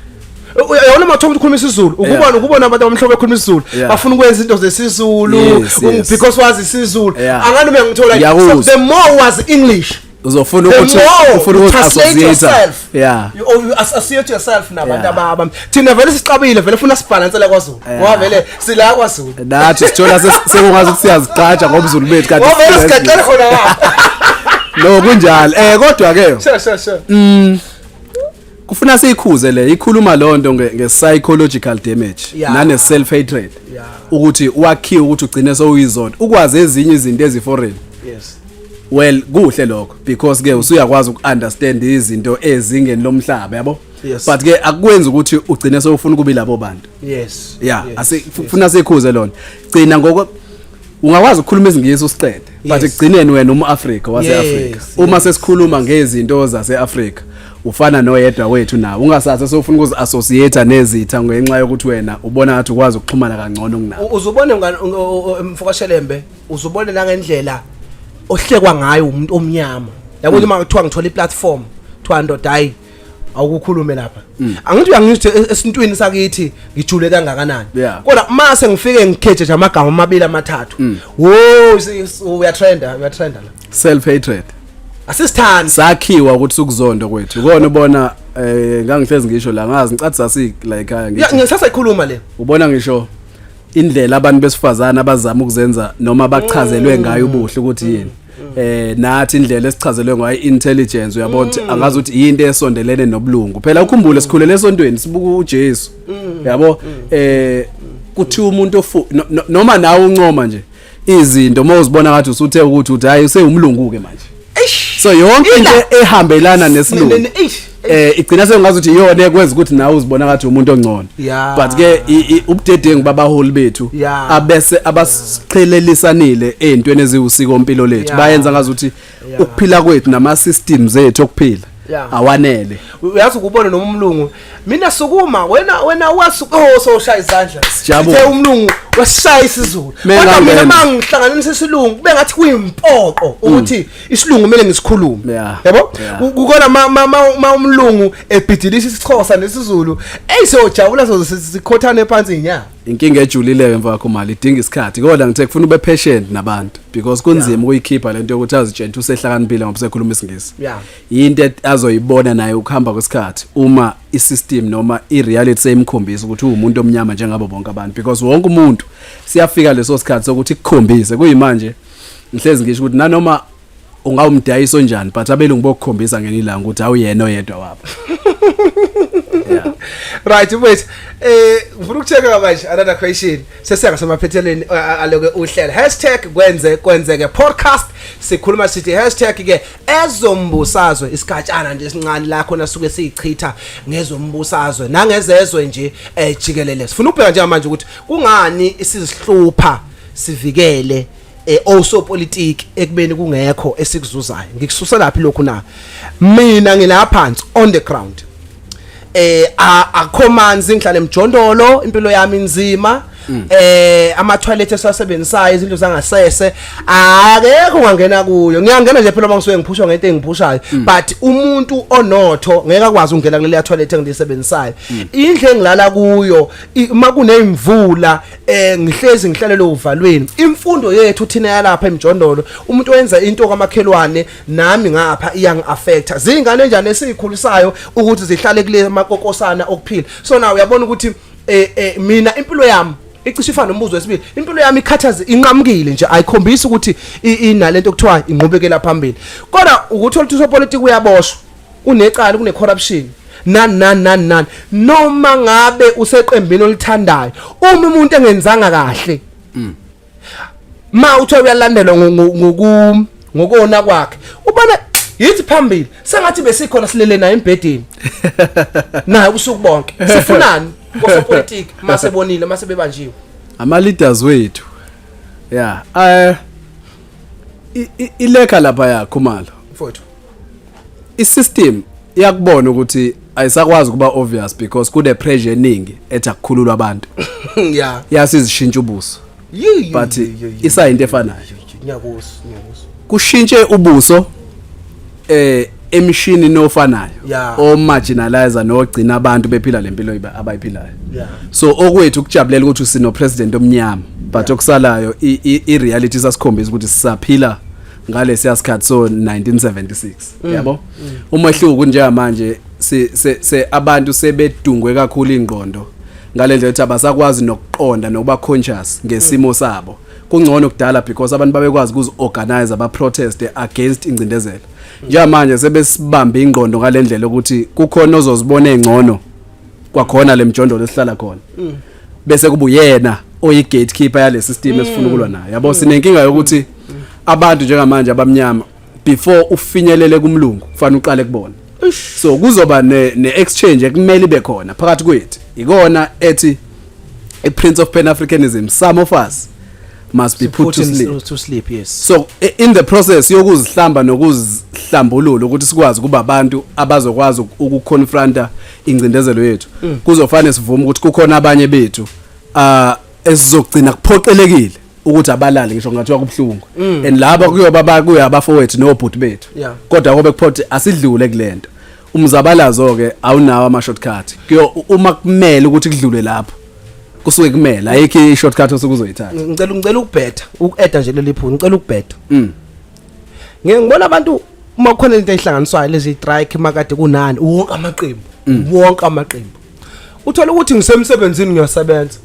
[SPEAKER 2] Uyabona uma uthola ukhuluma isiZulu, ukubona ukubona abantu abamhlophe bekhuluma isiZulu, bafuna ukwenza into zesiZulu because wazi isiZulu. Angani uyangithola. So the more was English
[SPEAKER 3] uzofuna ukuthi
[SPEAKER 2] ufuna ukuthi associate, you associate yourself nabantu ababa. Thina vele sixabile, vele funa sibalansele kwaZulu, ngoba vele sila kwaZulu.
[SPEAKER 3] Nathi sithola sekungazi ukuthi siyaziqaja ngobuzulu bethu
[SPEAKER 2] kanti ngoba vele sigaxele khona ngapha.
[SPEAKER 3] No, kunjalo, kodwa ke
[SPEAKER 2] Sure.
[SPEAKER 3] Kufuna siyikhuze le ikhuluma lonto nge psychological damage nane self hatred, ukuthi wakhiwe ukuthi ugcine sowuyizona ukwazi ezinye izinto ezi-foreign. Well, kuhle lokho because ke usuyakwazi uku-understand izinto ezingeni lomhlaba, yabo. But ke akukwenzi ukuthi ugcine sewufuna ukuba labo bantu. Yeah, asifuna sikhuze lona. Gcina ngoko ungakwazi ukukhuluma isingisi usiqede, but ekugcineni wena umAfrika waseAfrika. Uma sesikhuluma ngezinto zaseAfrika, ufana noyedwa wethu nawe. Ungasathe sewufuna ukuzi-associate nezitha ngenxa yokuthi wena ubona ngathi ukwazi ukuxhumana kangcono kunawo.
[SPEAKER 2] Uzubone mngani, mfokashelembe, uzubone la ngendlela ohlekwa ngayo umuntu omnyama, yabona. Uma kuthiwa ngithola i-platform, kuthiwa, "Ndoda, hayi, awukukhulume lapha." Angithi uyangizwa esintwini sakithi ngijule kangakanani, kodwa mase ngifike ngikhethe nje amagama amabili amathathu, wo, uyatrenda, uyatrenda la.
[SPEAKER 3] Self hatred.
[SPEAKER 2] Asisithandi.
[SPEAKER 3] Sakhiwa ukuthi sukuzonda kwethu kona. Ubona, ngangihlezi ngisho la, ngazi ngicathi sasi la ekhaya, ngithi
[SPEAKER 2] Ngisasayikhuluma le.
[SPEAKER 3] Ubona ngisho indlela abantu besifazana abazama ukuzenza noma bachazelwe ngayo ubuhle ukuthi yini, nathi indlela esichazelwe ngayo intelligence, uyabona ukuthi angazi ukuthi into esondelene nobulungu. Phela ukhumbule sikhulele esontweni, sibuka uJesu, yabo. Kuthiwa umuntu ofu noma nawe uncoma nje izinto, uma uzibona ngathi usuthe ukuthi uthi hayi, usewumlungu ke manje. So yonke into ehambelana nesilungu
[SPEAKER 2] Eish.
[SPEAKER 3] Igcina sengazi ukuthi iyona ekwenza ukuthi nawe uzibona ngathi umuntu ongcono. But ke ubudedengu babaholi bethu abese abasiqhelelisanile ezintweni eziwusiko mpilo lethu, bayenza ngazi ukuthi ukuphila kwethu nama systems ethu okuphila awanele.
[SPEAKER 2] Uyazi ukubona noma umlungu, mina sukuma wena, wena wasuka, oh, soshaya izandla.
[SPEAKER 3] Sijabule.
[SPEAKER 2] Sithe umlungu wasishaya isiZulu,
[SPEAKER 3] Mina
[SPEAKER 2] kodwa mina
[SPEAKER 3] ngangena.
[SPEAKER 2] mangihlanganisa isilungu kube ngathi kuyimpoqo ukuthi isilungu kumele ngisikhulume, yabo. Kukona ma umlungu ebhidilisa isiXhosa nesiZulu, ey, siyojabula, soze sikhothane phansi inyawo.
[SPEAKER 3] Inkinga ejulile ke, mfakho, mali idinga isikhathi, kodwa ngithe kufuna ube patient nabantu because kunzima ukuyikhipha lento yokuthi azitshele ukuthi usehlakaniphile ngoba usekhuluma isingisi. Into azoyibona naye ukuhamba kwesikhathi uma i-system noma i-reality seyimkhombisa ukuthi uwumuntu omnyama njengabo bonke abantu, because wonke umuntu siyafika leso sikhathi sokuthi kukhombise. Kuyimanje ngihlezi ngisho ukuthi nanoma ungawumdayiso onjani, but abelungu bokukhombisa ngelinye ilanga ukuthi awuyena oyedwa wabo.
[SPEAKER 2] Right, wait, ngifuna ukuchecka manje another question. Sesiya ngasemaphethelweni aloke uhlelo #kwenzekwenzeke podcast. Sikhuluma sithi hashtag ke ezombusazwe, isigatshana nje esincane la khona suke siyichitha ngezombusazwe nangezezwe nje jikelele. Sifuna ukubheka njengamanje ukuthi kungani isizihlupha sivikele osopolitiki ekubeni kungekho esikuzuzayo. Ngikususa laphi lokhu na? Mina ngila phansi on the ground, akho manzi, ngihlala emjondolo, impilo yami inzima. Ama toilet esiwasebenzisayo, izinto zangasese, akekho ungangena kuyo. Ngiyangena nje phela uma ngisuke ngiphushwa ngento engiphushayo, but umuntu onotho ngeke akwazi ukungena kuleli toilet engilisebenzisayo. Indlu engilala kuyo, uma kuneyimvula, ngihlezi ngihlalele uvalweni. Imfundo yethu thina yalapha emjondolo, umuntu owenza into kwamakhelwane nami ngapha iyangi-affecta. Zingane enjani esiyikhulisayo ukuthi zihlale kule makokosana okuphila? So now uyabona ukuthi mina impilo yami icishe ifana nombuzo wesibili. Impilo yami ikhathaze, inqamukile nje, ayikhombisi ukuthi inalento okuthiwa inqubekela phambili. Kodwa ukuthi ukuthi usopolitiki uyaboshwa, unecala, kune corruption, nani nani nani nani, noma ngabe useqembini olithandayo, uma umuntu engenzanga kahle, ma uthiwa uyalandelwa ngokona kwakhe, ubona yithi phambili sengathi besikhona silele naye embhedeni naye ubusuku bonke. Sifunani kosopolitiki mase bonile, mase bebanjiwe?
[SPEAKER 3] Ama leaders wethu, yeah, ilekha lapha yakho malo.
[SPEAKER 2] Mfowethu.
[SPEAKER 3] I-system iyakubona ukuthi ayisakwazi ukuba obvious because kune pressure eningi ethi akukhululwa abantu. Yasizishintsha ubuso, but isayinto efanayo.
[SPEAKER 2] Ngiyakuzwa, ngiyakuzwa.
[SPEAKER 3] Kushintshe ubuso. Emshini ofanayo o marginalizer nogcina abantu bephila lempilo abayiphilayo. So okwethu ukujabulela ukuthi sino president omnyama, but okusalayo i reality sasikhombisa ukuthi sisaphila ngalesiya sikhathi, so 1976, yabo. Umehluko njengamanje se abantu sebedungwe kakhulu ingqondo ngalendlela ukuthi abasakwazi nokuqonda nokuba conscious ngesimo sabo. Kungcono kudala because abantu babekwazi ukuzi-organize, ba-protest against ingcindezelo. Njengamanje sebesibambe ingqondo ngalendlela ukuthi kukhona ozozibona engcono kwakhona lemjondolo esihlala khona, bese kuba uyena oyi gatekeeper yale system esifuna ukulwa nayo, yabo. Sinenkinga yokuthi abantu njengamanje abamnyama, before ufinyelele kumlungu kufanele uqale kubona. So kuzoba ne exchange ekumele ibe khona phakathi kwethu, ikona ethi i Prince of Pan Africanism, some of us must be put to
[SPEAKER 2] in-
[SPEAKER 3] sleep.
[SPEAKER 2] To sleep, yes.
[SPEAKER 3] So in the process yokuzihlamba nokuzihlambulula ukuthi sikwazi kuba abantu abazokwazi ukuconfronta ingcindezelo yethu, kuzofanele sivume ukuthi kukhona abanye bethu esizogcina kuphoqelekile ukuthi abalale ngisho ngathiwa kubhlungu, and laba kuyoba bakuya abafowethu nobhuti bethu. Kodwa kobe kuphothi asidlule kulento umzabalazo ke awunawo ama shortcut kuyo. Uma kumele ukuthi kudlule lapho, kusuke kumele, ayikho i shortcut osukuzoyithatha.
[SPEAKER 2] Ngicela ukubhetha, uku-eda nje leli phuzu, ngicela ukubhetha. Ngeke ngibona abantu uma kukhona into ehlanganiswayo lezi strike, makade kunani, wonke amaqembu uthola ukuthi ngisemsebenzini, ngiyasebenza,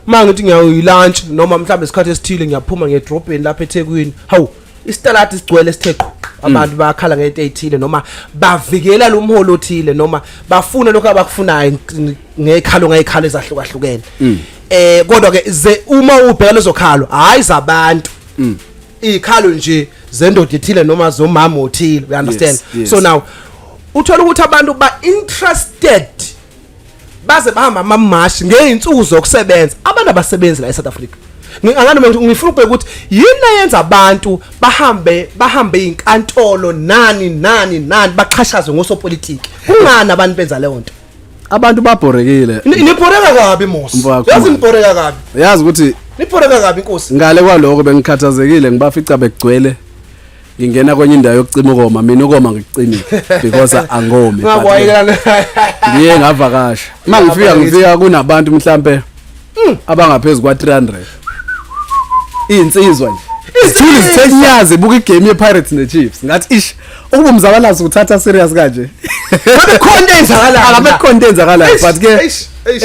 [SPEAKER 2] uma ngithi ngiyayi-lunch noma mhlawumbe isikhathi esithile ngiyaphuma ngedrobheni lapha eThekwini, hawu, isitalati sigcwele sithe qhu, abantu bayakhala ngento ezithile noma bavikela lo mholo othile noma bafuna lokho abakufunayo ngezikhalo ezahlukahlukene. Kodwa ke ze uma ubheka lezo khalo, hayi zabantu, izikhalo nje zendoda ethile noma zomama othile, you understand?
[SPEAKER 3] Yes.
[SPEAKER 2] So now uthola ukuthi abantu ba interested baze bahamba amamashi ngeyinsuku zokusebenza. Abantu abasebenzi la eSouth Africa. Angani mina ngifuna ukubheka ukuthi yini eyenza abantu bahambe izinkantolo nani nani nani, baxhashazwe ngosopolitiki. Kungani abantu benza leyo nto?
[SPEAKER 3] Abantu babhorekile.
[SPEAKER 2] Nibhoreka kabi mos.
[SPEAKER 3] Mfowethu.
[SPEAKER 2] Yazi nibhoreka kabi.
[SPEAKER 3] Yazi ukuthi
[SPEAKER 2] Nibhoreka kabi, inkosi.
[SPEAKER 3] Ngale kwaloko bengikhathazekile, ngibafica begcwele, ngingena kwenye indawo yokucima ukoma. Mina ukoma ngikucimile because angomi, but
[SPEAKER 2] Ngakwayekela.
[SPEAKER 3] ngiye ngavakasha. Uma ngifika, ngifika kunabantu mhlambe abangaphezulu kwa 300, insizwa nje zithule zithenyaze, buka igame ye-Pirates ne-Chiefs. Ngathi ish, ukuba umzabalazo uthatha serious kanje.
[SPEAKER 2] Ngabe khona into eyenzakalayo.
[SPEAKER 3] Akabe khona into eyenzakalayo.
[SPEAKER 2] Eish,
[SPEAKER 3] But ke
[SPEAKER 2] eish, eish,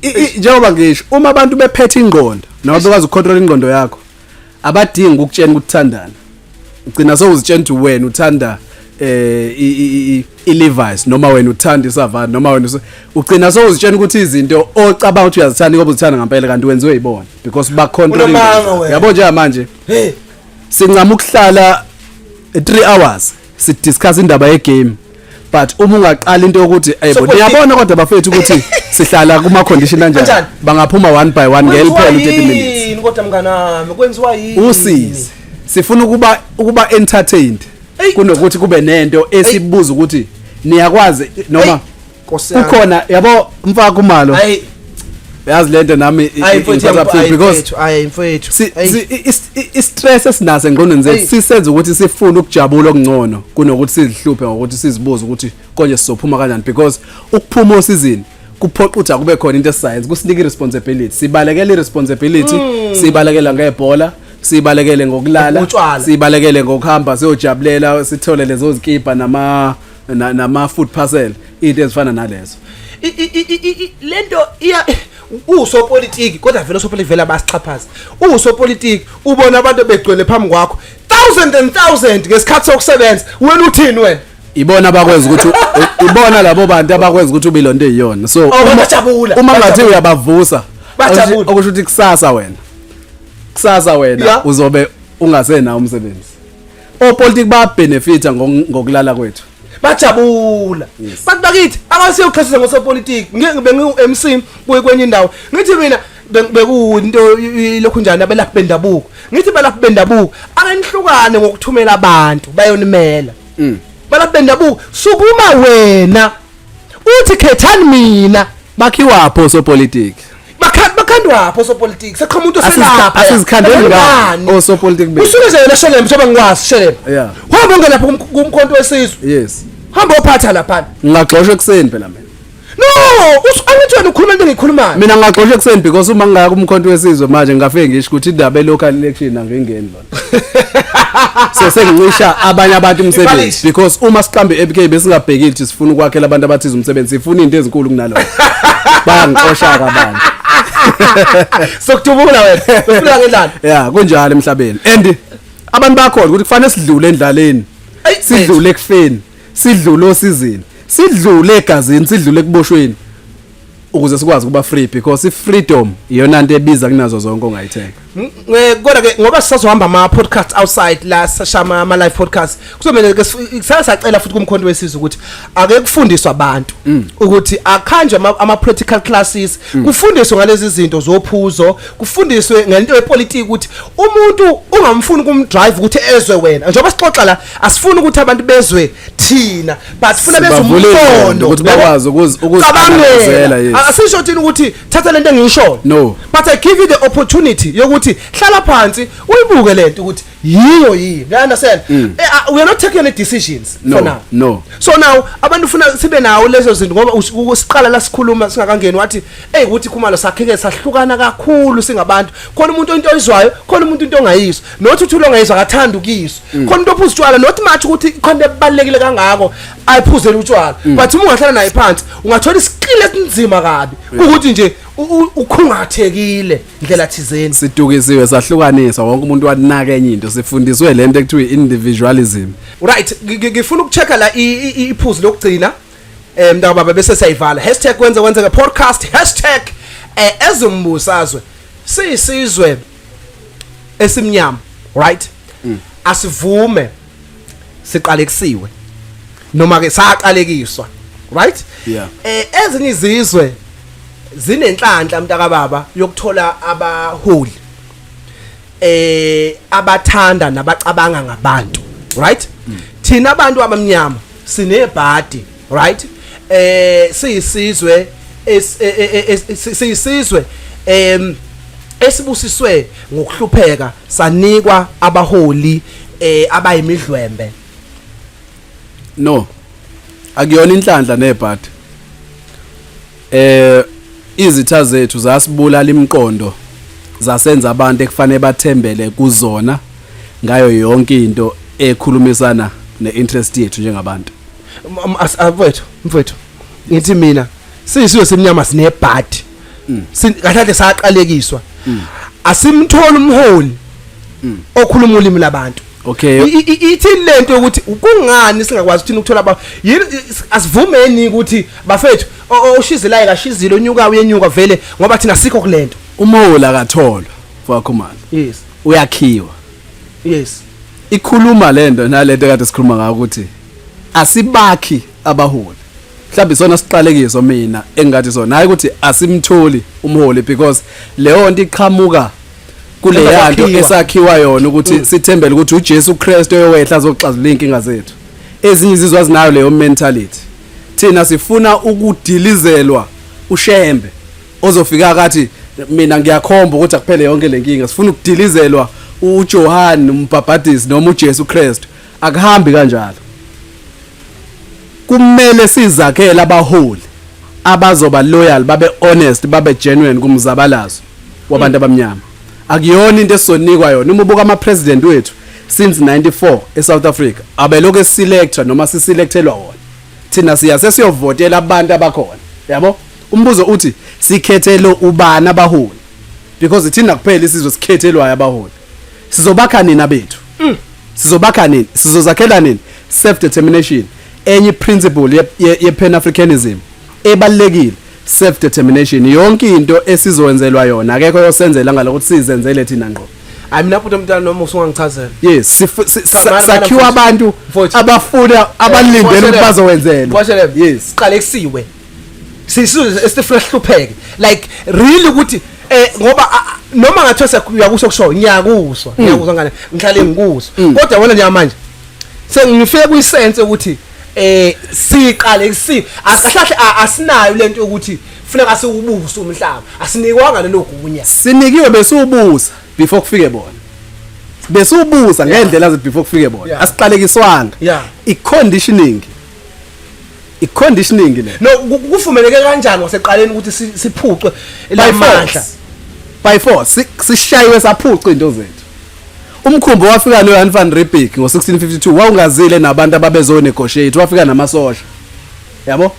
[SPEAKER 2] eish,
[SPEAKER 3] njengoba ngisho, uma abantu bephethe ingqondo noma bekwazi ukucontrol ingqondo yakho, abadingi ukutshena ukuthi uthandana. Ugcina sowuzitshena ukuthi wena uthanda i-Levi's noma wena uthanda iSavana noma wena ugcina sowuzitshena ukuthi izinto ocabanga ukuthi uyazithanda ngoba uzithanda ngempela, kanti wenziwe yibona because ba control.
[SPEAKER 2] Unamanga wena.
[SPEAKER 3] Yabo, njengamanje
[SPEAKER 2] Hey.
[SPEAKER 3] sincama ukuhlala 3 hours sidiscuss indaba yegame, but uma ungaqala into yokuthi ey bo, niyabona kodwa bafethu ukuthi sihlala kuma condition kanjani,
[SPEAKER 2] Kanjani?
[SPEAKER 3] bangaphuma one by one
[SPEAKER 2] Kwenziwa
[SPEAKER 3] ngeliphela u30 minutes.
[SPEAKER 2] yini kodwa mnganami, kwenziwa yini?
[SPEAKER 3] Usizi sifuna ukuba entertained
[SPEAKER 2] Eyi.
[SPEAKER 3] kunokuthi kube nento esibuza ukuthi niyakwazi noma
[SPEAKER 2] Eyi, Nkosi yami.
[SPEAKER 3] kukhona, yabo, mfaka kumalo.
[SPEAKER 2] Hayi.
[SPEAKER 3] Yazi lento nami
[SPEAKER 2] Hayi mfowethu.
[SPEAKER 3] ingiphatha kabuhlungu
[SPEAKER 2] Hayi
[SPEAKER 3] because
[SPEAKER 2] mfowethu, hayi mfowethu. Hayi.
[SPEAKER 3] I-stress esinaso engqondweni zethu
[SPEAKER 2] Eyi.
[SPEAKER 3] sisenza ukuthi sifune ukujabula okungcono kunokuthi sizihluphe ngokuthi sizibuze ukuthi konje sizophuma kanjani, because ukuphuma osizini kuphoqa ukuthi akube khona into escience kusinika i-responsibility. Sibalekela i-responsibility, sibalekela ngebhola, sibalekele ngokulala,
[SPEAKER 2] Utshwala.
[SPEAKER 3] sibalekele ngokuhamba siyojabulela, sithole lezo zikipa nama food parcel, into ezifana nalezo.
[SPEAKER 2] Lento iya usopolitiki, kodwa vele osopolitiki vele abasixhaphaza. Usopolitiki ubona abantu begcwele phambi kwakho, thousand and thousand, ngesikhathi sokusebenza, wena uthini wena?
[SPEAKER 3] Ibona abakwenza ukuthi ibona labo bantu abakwenza ukuthi ube lonto eyiyona, so
[SPEAKER 2] Oh, bajabula,
[SPEAKER 3] uma ngathi
[SPEAKER 2] bajabula.
[SPEAKER 3] uyabavusa,
[SPEAKER 2] Bajabula.
[SPEAKER 3] okusho ukuthi kusasa wena uzobe ungasenawo umsebenzi. Opolitiki bayabenefita ngokulala kwethu.
[SPEAKER 2] Bajabula. Bantu bakithi, akasiyoxhasisa ngosopolitiki. Ngike bengiwu MC kuyi kwenye indawo, ngithi mina bekuyinto lokhu njani, abelaphi bendabuko. Ngithi belaphi bendabuko, ake nihlukane ngokuthumela abantu bayonimela. Balaphi bendabuko, sukuma wena uthi khethani mina.
[SPEAKER 3] Bakhiwapho osopolitiki?
[SPEAKER 2] Bakha Bakhandwaphi osopolitiki? Seqhamuka umuntu oselapha.
[SPEAKER 3] Asizikhandeli ngani osopolitiki bethu?
[SPEAKER 2] Usuke nje wena Shelembe, njengoba ngikwazi Shelembe.
[SPEAKER 3] Yeah.
[SPEAKER 2] Hamba ungena lapha kumkhonto wesizwe.
[SPEAKER 3] Yes.
[SPEAKER 2] Hamba ophatha lapha.
[SPEAKER 3] Ngingagxoshwa ekuseni phela mina.
[SPEAKER 2] No, angithi wena ukhuluma into engiyikhulumayo.
[SPEAKER 3] Mina ngingagxoshwa ekuseni because uma ngingaya kumkhonto wesizwe manje ngingafike ngisho ukuthi indaba e-local election angingeni lona. So sengincisha abanye abantu umsebenzi
[SPEAKER 2] Ipalishi.
[SPEAKER 3] because uma siqambe i-ABK besingabhekile ukuthi sifuna ukwakhela abantu abathize umsebenzi, sifuna into ezinkulu kunalokho. Bayangixosha ke abantu.
[SPEAKER 2] Sokudubula wena. Ufuna ngendlala.
[SPEAKER 3] Yeah, kunjalo emhlabeni. And abantu bakhona ukuthi kufanele sidlule endlaleni.
[SPEAKER 2] Ayi,
[SPEAKER 3] Sidlule ekufeni, sidlule osizini, sidlule egazini, sidlule ekuboshweni ukuze sikwazi ukuba free because i-freedom iyona nto ebiza kunazo zonke ongayithenga.
[SPEAKER 2] Kodwa ke ngoba sisazohamba ama podcast outside la, sashama ama live podcast, kuzomele ke sasacela futhi kumkhonto wesizwe ukuthi ake kufundiswe abantu ukuthi akhanjwe ama practical classes, kufundiswe ngalezi zinto zophuzo, kufundiswe ngento yepolitiki, ukuthi umuntu ungamfuni kumdrive ukuthi ezwe wena. Njengoba sixoxa la, asifuni ukuthi abantu bezwe thina, but sifuna bezwe
[SPEAKER 3] Sibavule ingqondo
[SPEAKER 2] umqondo
[SPEAKER 3] ukuthi bakwazi ukuzi-analyzela, yes.
[SPEAKER 2] Asisho thina ukuthi thatha lento engiyishoyo.
[SPEAKER 3] No.
[SPEAKER 2] But I give you the opportunity yokuthi hlala phansi uyibuke lento ukuthi yiyo yini, you understand? We are not taking any decisions
[SPEAKER 3] No,
[SPEAKER 2] for now.
[SPEAKER 3] no.
[SPEAKER 2] So now abantu ufuna sibe nawo lezo zinto, ngoba siqala la sikhuluma singakangeni wathi hey, ukuthi Khumalo sakheke sahlukana kakhulu singabantu. Khona umuntu into oyizwayo, khona umuntu into ongayizwa, not uthi ongayizwa akathanda ukuyizwa. Khona umuntu ophuza utshwala, not much ukuthi khona into ebalekile kangako ayiphuzele utshwala, but uma ungahlala naye phansi ungathola iskill esinzima kabi ukuthi nje ukhungathekile ndlela thizeni.
[SPEAKER 3] Sidukisiwe, sahlukaniswa, wonke umuntu wanaka enye into, sifundiswe lento ekuthiwa i-individualism.
[SPEAKER 2] Right, ngifuna ukuchecka la iphuzu lokugcina, mntaka baba, bese siyayivala. #KwenzeKwenzeke podcast, #ezombusazwe. Siyisizwe esimnyama, right? Asivume siqalekisiwe noma ke saqalekiswa, right?
[SPEAKER 3] Yeah.
[SPEAKER 2] Ezinye izizwe zinenhlanhla, mntaka baba, yokuthola abaholi abathanda nabacabanga ngabantu, right? Thina abantu abamnyama sinebhadi, right? Siyisizwe esibusiswe ngokuhlupheka, sanikwa abaholi abayimidlwembe.
[SPEAKER 3] No, akuyona inhlanhla nebhadi. Izitha zethu zasibulala imiqondo, zasenza abantu ekufanele bathembele kuzona ngayo yonke into ekhulumisana neinterest yethu njengabantu.
[SPEAKER 2] Mfowethu, mfowethu, ngithi mina siyisizwe semnyama sinebhadi. Kahle kahle saqalekiswa, asimtholi umholi okhuluma ulimi labantu. Ithi lento ukuthi kungani singakwazi thina ukuthola aba yini? Asivumeni ukuthi bafethu oshizelayo kashizile, onyuka uyenyuka vele, ngoba thina sikho kulento.
[SPEAKER 3] Umholi akatholwa, Mfokakhumalo. Uyakhiwa. Ikhuluma lento nalento kade sikhuluma ngayo ukuthi asibakhi abaholi. Mhlawumbe isona siqalekiso mina engathi sona, hayi ukuthi asimtholi umholi, because leyo nto iqhamuka kuleya nto
[SPEAKER 2] Esakhiwa.
[SPEAKER 3] Esakhiwa yona ukuthi sithembele ukuthi uJesu Kristu oyowehla azoxazulula inkinga zethu. Ezinye izizwe azinayo leyo mentality. Thina sifuna ukudilizelwa uShembe ozofika kathi mina ngiyakhomba ukuthi akuphele yonke lenkinga. Sifuna ukudilizelwa uJohn umbhabhadisi noma uJesu Kristu. Akuhambi kanjalo. Kumele sizakhele abaholi abazoba loyal, babe honest, babe genuine kumzabalazo wabantu abamnyama. Akuyona into esizonikwa yona. Uma ubuka ama president wethu since 94 eSouth Africa, abelokhu eselector noma siselectelwa wona. Thina siya sesiyovotela abantu abakhona, yabo. Umbuzo uthi sikhethele ubani abaholi? Because thina kuphela isizwe sikhethelwayo abaholi. Sizobakha nini abethu? Sizobakha nini? Sizozakhela nini? Self determination, enye principle ye Pan Africanism ebalekile, self determination. Yonke into esizowenzelwa yona, akekho yosenzela ngalokuthi sizenzele thina ngqo.
[SPEAKER 2] Hayi, mina futhi umntana noma usungangichazela.
[SPEAKER 3] Yes,
[SPEAKER 2] Cha, mana,
[SPEAKER 3] sakhiwa
[SPEAKER 2] mfowethu.
[SPEAKER 3] abantu
[SPEAKER 2] Mfowethu.
[SPEAKER 3] abafuna, abalindele ukuthi bazowenzelwa. Yes.
[SPEAKER 2] Siqalekisiwe, sisizwe esifuna sihlupheke, like really, ukuthi ngoba noma ngathiwa uyakusho kusho, ngiyakuzwa, ngiyakuzwa ngane, ngihlale ngikuzwa, kodwa wena njengamanje sengifike kuyisense ukuthi siqale si akahle, asinayo lento yokuthi Funeka siwubuse umhlaba, asinikwanga lelo gunya.
[SPEAKER 3] Sinikiwe, besiwubusa before kufike bona, besiwubusa ngendlela zethu before kufike bona. Asiqalekiswanga. I-conditioning le.
[SPEAKER 2] No, kuvumeleke kanjani waseqaleni ukuthi siphucwe
[SPEAKER 3] By
[SPEAKER 2] lamandla?
[SPEAKER 3] force, by force. Sishayiwe saphuca into zethu. Umkhumbi wafika noJan van Riebeeck ngo-1652 wawungazile nabantu ababezo-negotiate, wafika namasosha, yabo.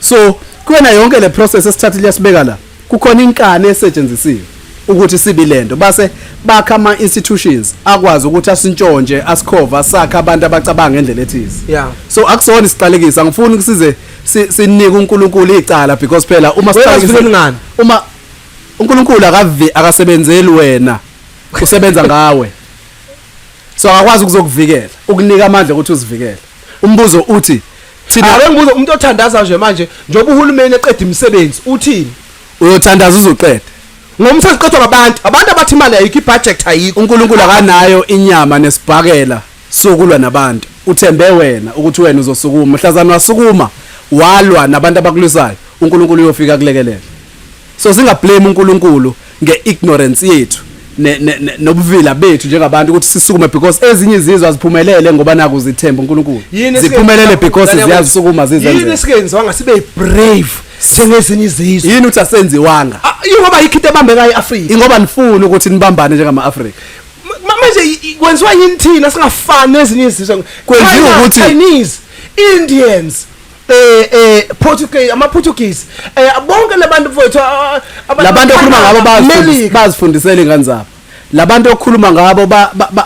[SPEAKER 3] So kuyona yonke le process esithathile yasibeka la, kukhona inkani esetshenzisiwe ukuthi sibe lento, base bakha ama institutions akwazi ukuthi asintshontshe, asikhova, sakha abantu abacabanga ngendlela ethize. So akusona isiqalekiso. Angifuni kusize sinike uNkulunkulu icala because phela uma
[SPEAKER 2] Wena uzivikela ngani?
[SPEAKER 3] Uma uNkulunkulu akavi, akasebenzeli wena, usebenza ngawe, so akakwazi ukuzokuvikela, ukunika amandla ukuthi uzivikele. Umbuzo uthi thina
[SPEAKER 2] Ake ngibuze umuntu othandaza nje manje, njengoba uhulumeni eqeda imisebenzi, uthini?
[SPEAKER 3] Uyothandaza uzoqeda.
[SPEAKER 2] Ngomsebenzi qedwa ngabantu, abantu abathi imali ayikho, ibudget ayikho.
[SPEAKER 3] uNkulunkulu akanayo inyama nesibhakela sokulwa nabantu. Uthembe wena ukuthi wena uzosukuma. Mhlazana wasukuma walwa nabantu abakulwisayo, uNkulunkulu uyofika kulekelela. So singablame uNkulunkulu ngeignorance yethu nobuvila bethu njengabantu ukuthi sisukume, because ezinye izizwe aziphumelele ngoba naku zithemba uNkulunkulu.
[SPEAKER 2] Yini
[SPEAKER 3] Ziphumelele because ziyazisukuma,
[SPEAKER 2] Yini
[SPEAKER 3] zizenzele.
[SPEAKER 2] esikenziwanga sibe brave njengezinye izizwe?
[SPEAKER 3] Yini uthi asenziwanga?
[SPEAKER 2] Ah, ingoba yikho into ebambekayo eAfrika.
[SPEAKER 3] Ingoba nifuna ukuthi nibambane njengama-Afrika.
[SPEAKER 2] Manje kwenziwa yini thina singafani nezinye izizwe?
[SPEAKER 3] Kwenziwa
[SPEAKER 2] China, Chinese, Indians, Portuguese, ama Portuguese, bonke labantu mfowethu,
[SPEAKER 3] Labantu okhuluma ngabo
[SPEAKER 2] Melika.
[SPEAKER 3] bazifundisela ingane zabo. Labantu okhuluma ngabo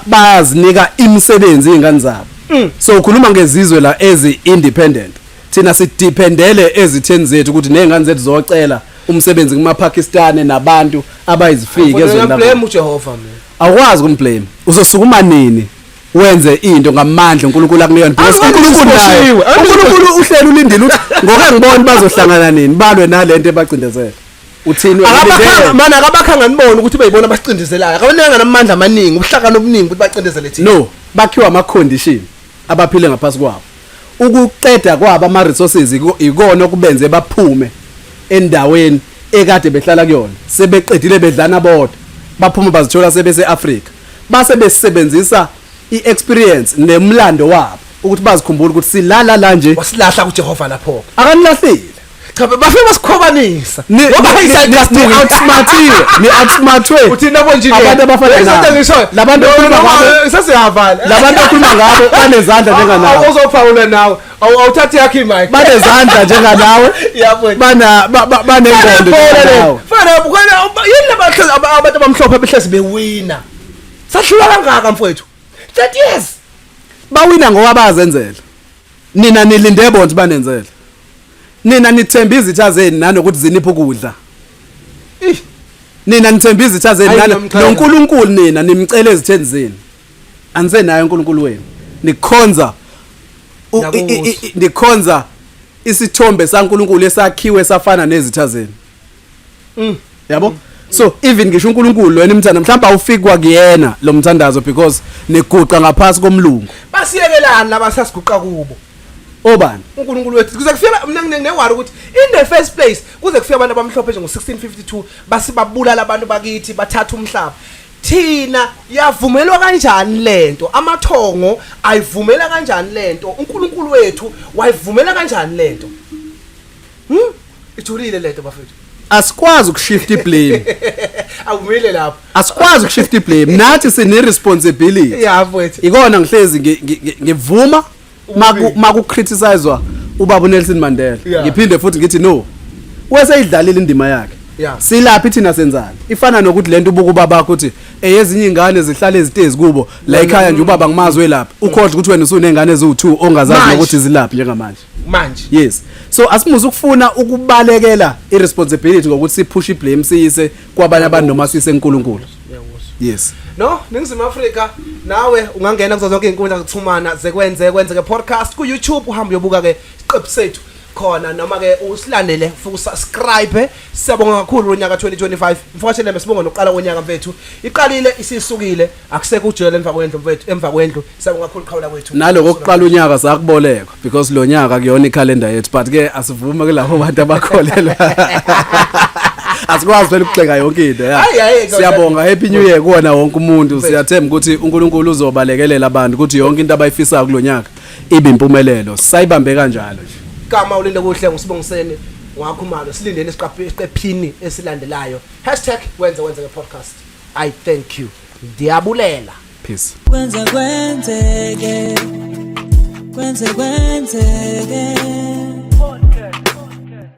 [SPEAKER 3] bayazinika imisebenzi ingane zabo. So ukhuluma ngezizwe la ezi independent, thina sidependele ezitheni zethu ukuthi nezingane zethu zocela umsebenzi kuma Pakistan nabantu abayizifike ezweni labo.
[SPEAKER 2] Blame uJehova mina.
[SPEAKER 3] Awukwazi ukumblame. Uzosukuma nini wenze into ngamandla uNkulunkulu akunika? Because
[SPEAKER 2] Angeke
[SPEAKER 3] uNkulunkulu naye
[SPEAKER 2] siboshiwe, angeke.
[SPEAKER 3] uNkulunkulu uhleli ulindile ukuthi ngoke ngibona bazohlangana nini, balwe nalento ebacindezela. Uthini wena?
[SPEAKER 2] Akabakhanga
[SPEAKER 3] Ulindele.
[SPEAKER 2] mana, akabakhanga nibone ukuthi beyibona abasicindezelayo. Akabanikanga namandla amaningi, ubuhlakani obuningi ukuthi bacindezele thina.
[SPEAKER 3] No, bakhiwa ama condition abaphile ngaphasi kwabo. Ukuqeda kwabo ama resources ikona okubenze baphume endaweni ekade behlala kuyona. Sebeqedile bedlana bodwa, baphuma bazithola sebese Africa, base besebenzisa iexperience nemlando wabo ukuthi bazikhumbule ukuthi silala la nje.
[SPEAKER 2] Wasilahla kuJehova lapho.
[SPEAKER 3] Akanilahlile.
[SPEAKER 2] Cha, bafike basikhwabanisa. Ngoba
[SPEAKER 3] Ni-outsmartiwe, ni-outsmartwe.
[SPEAKER 2] Uthini nabo nje?
[SPEAKER 3] Abantu abafana nawe. Labantu okhuluma ngabo,
[SPEAKER 2] Sesiyavala.
[SPEAKER 3] labantu okhuluma ngabo banezandla njenganawe.
[SPEAKER 2] Uzophawula nawe. Awuthathi yakho imic.
[SPEAKER 3] Banezandla njenganawe.
[SPEAKER 2] Yabo.
[SPEAKER 3] Bana banengqondo njenganawe.
[SPEAKER 2] Fana bukhona yini labahlezi abantu abamhlophe behlezi bewina. Sahlula kangaka mfowethu. 30 years.
[SPEAKER 3] Bawina ngoba bazenzela. Nina nilinde bona ukuthi banenzele. Nina nithemba izitha zenu nanokuthi ziniphe ukudla.
[SPEAKER 2] Ih.
[SPEAKER 3] Nina nithemba izitha zenu
[SPEAKER 2] Hayi, ngiyamxhela.
[SPEAKER 3] noNkulunkulu nina nimcele ezitheni zenu. Anisenayo uNkulunkulu wenu. Nikhonza
[SPEAKER 2] Ngiyakuzwa.
[SPEAKER 3] nikhonza isithombe saNkulunkulu esakhiwe safana nezitha zenu. Yabo, so even ngisho uNkulunkulu wena imthanda, mhlawumbe awufikwa kuyena lo mthandazo because niguqa ngaphasi komlungu.
[SPEAKER 2] Basiyekelani laba sasiguqa kubo?
[SPEAKER 3] Obani?
[SPEAKER 2] uNkulunkulu wethu kuze kufika mina nginewari ukuthi in the first place kuze kufika abantu abamhlophe nje ngo1652 basibabulala abantu bakithi, bathatha umhlaba. Thina yavumelwa kanjani lento? Amathongo ayivumela kanjani lento? uNkulunkulu wethu wayivumela kanjani lento? Ijulile lento, bafethu.
[SPEAKER 3] Asikwazi ukushift iblame.
[SPEAKER 2] Awumile lapho.
[SPEAKER 3] Asikwazi ukushift iblame, nathi sine responsibility.
[SPEAKER 2] Ya mfethu.
[SPEAKER 3] Ikona ngihlezi ngivuma maku criticizwa ubaba uNelson Mandela. Ngiphinde futhi ngithi no, weseyidlalile indima yakhe. Silaphi thina? Senzani? Ifana nokuthi lento ubuka ubaba wakho uthi eyezinye ingane zihlala ezitezi kubo la ekhaya nje, ubaba ngimazi welaphi, ukhohle ukuthi wena usunengane eziwu2 ongazazi
[SPEAKER 2] Manje.
[SPEAKER 3] nokuthi zilaphi njengamanje.
[SPEAKER 2] Manje.
[SPEAKER 3] Yes, so asimuze ukufuna ukubalekela irresponsibility ngokuthi sipush iblame siyise kwabanye abantu noma siyise kuNkulunkulu. Yes.
[SPEAKER 2] No, Ningizimu Afrika, nawe ungangena kuzo zonke izinkundla zokuxhumana zekwenze kwenzeke podcast ku YouTube, uhambe uyobuka ke isiqephu sethu. Khona noma ke usilandele futhi usubscribe. Siyabonga kakhulu unyaka 2025, mfowethu. Sibonga nokuqala konyaka, mfethu. Iqalile, isisukile, akusekho ujele emva kwendlu, mfethu, emva kwendlu. Siyabonga kakhulu, qhawula kwethu.
[SPEAKER 3] Naloko kuqala unyaka sakubolekwa, because lo nyaka kuyona ikhalenda yethu, but ke asivume kulabo bantu abakholelwa. Asikwazi phela ukugxeka yonke into ya.
[SPEAKER 2] Hayi, hayi,
[SPEAKER 3] Siyabonga, happy new year kuwona wonke umuntu. Siyathemba ukuthi uNkulunkulu uzobalekelela abantu ukuthi yonke into abayifisayo kulonyaka ibe impumelelo. Sayibambe kanjalo nje.
[SPEAKER 2] Kama uLindokuhle, nguSibongiseni Wakhumalo. Silindeni esiqephini esilandelayo. #WenzeKwenzeke podcast. I thank you, ndiyabulela.
[SPEAKER 3] Peace.
[SPEAKER 1] Kwenze kwenzeke, kwenze kwenzeke.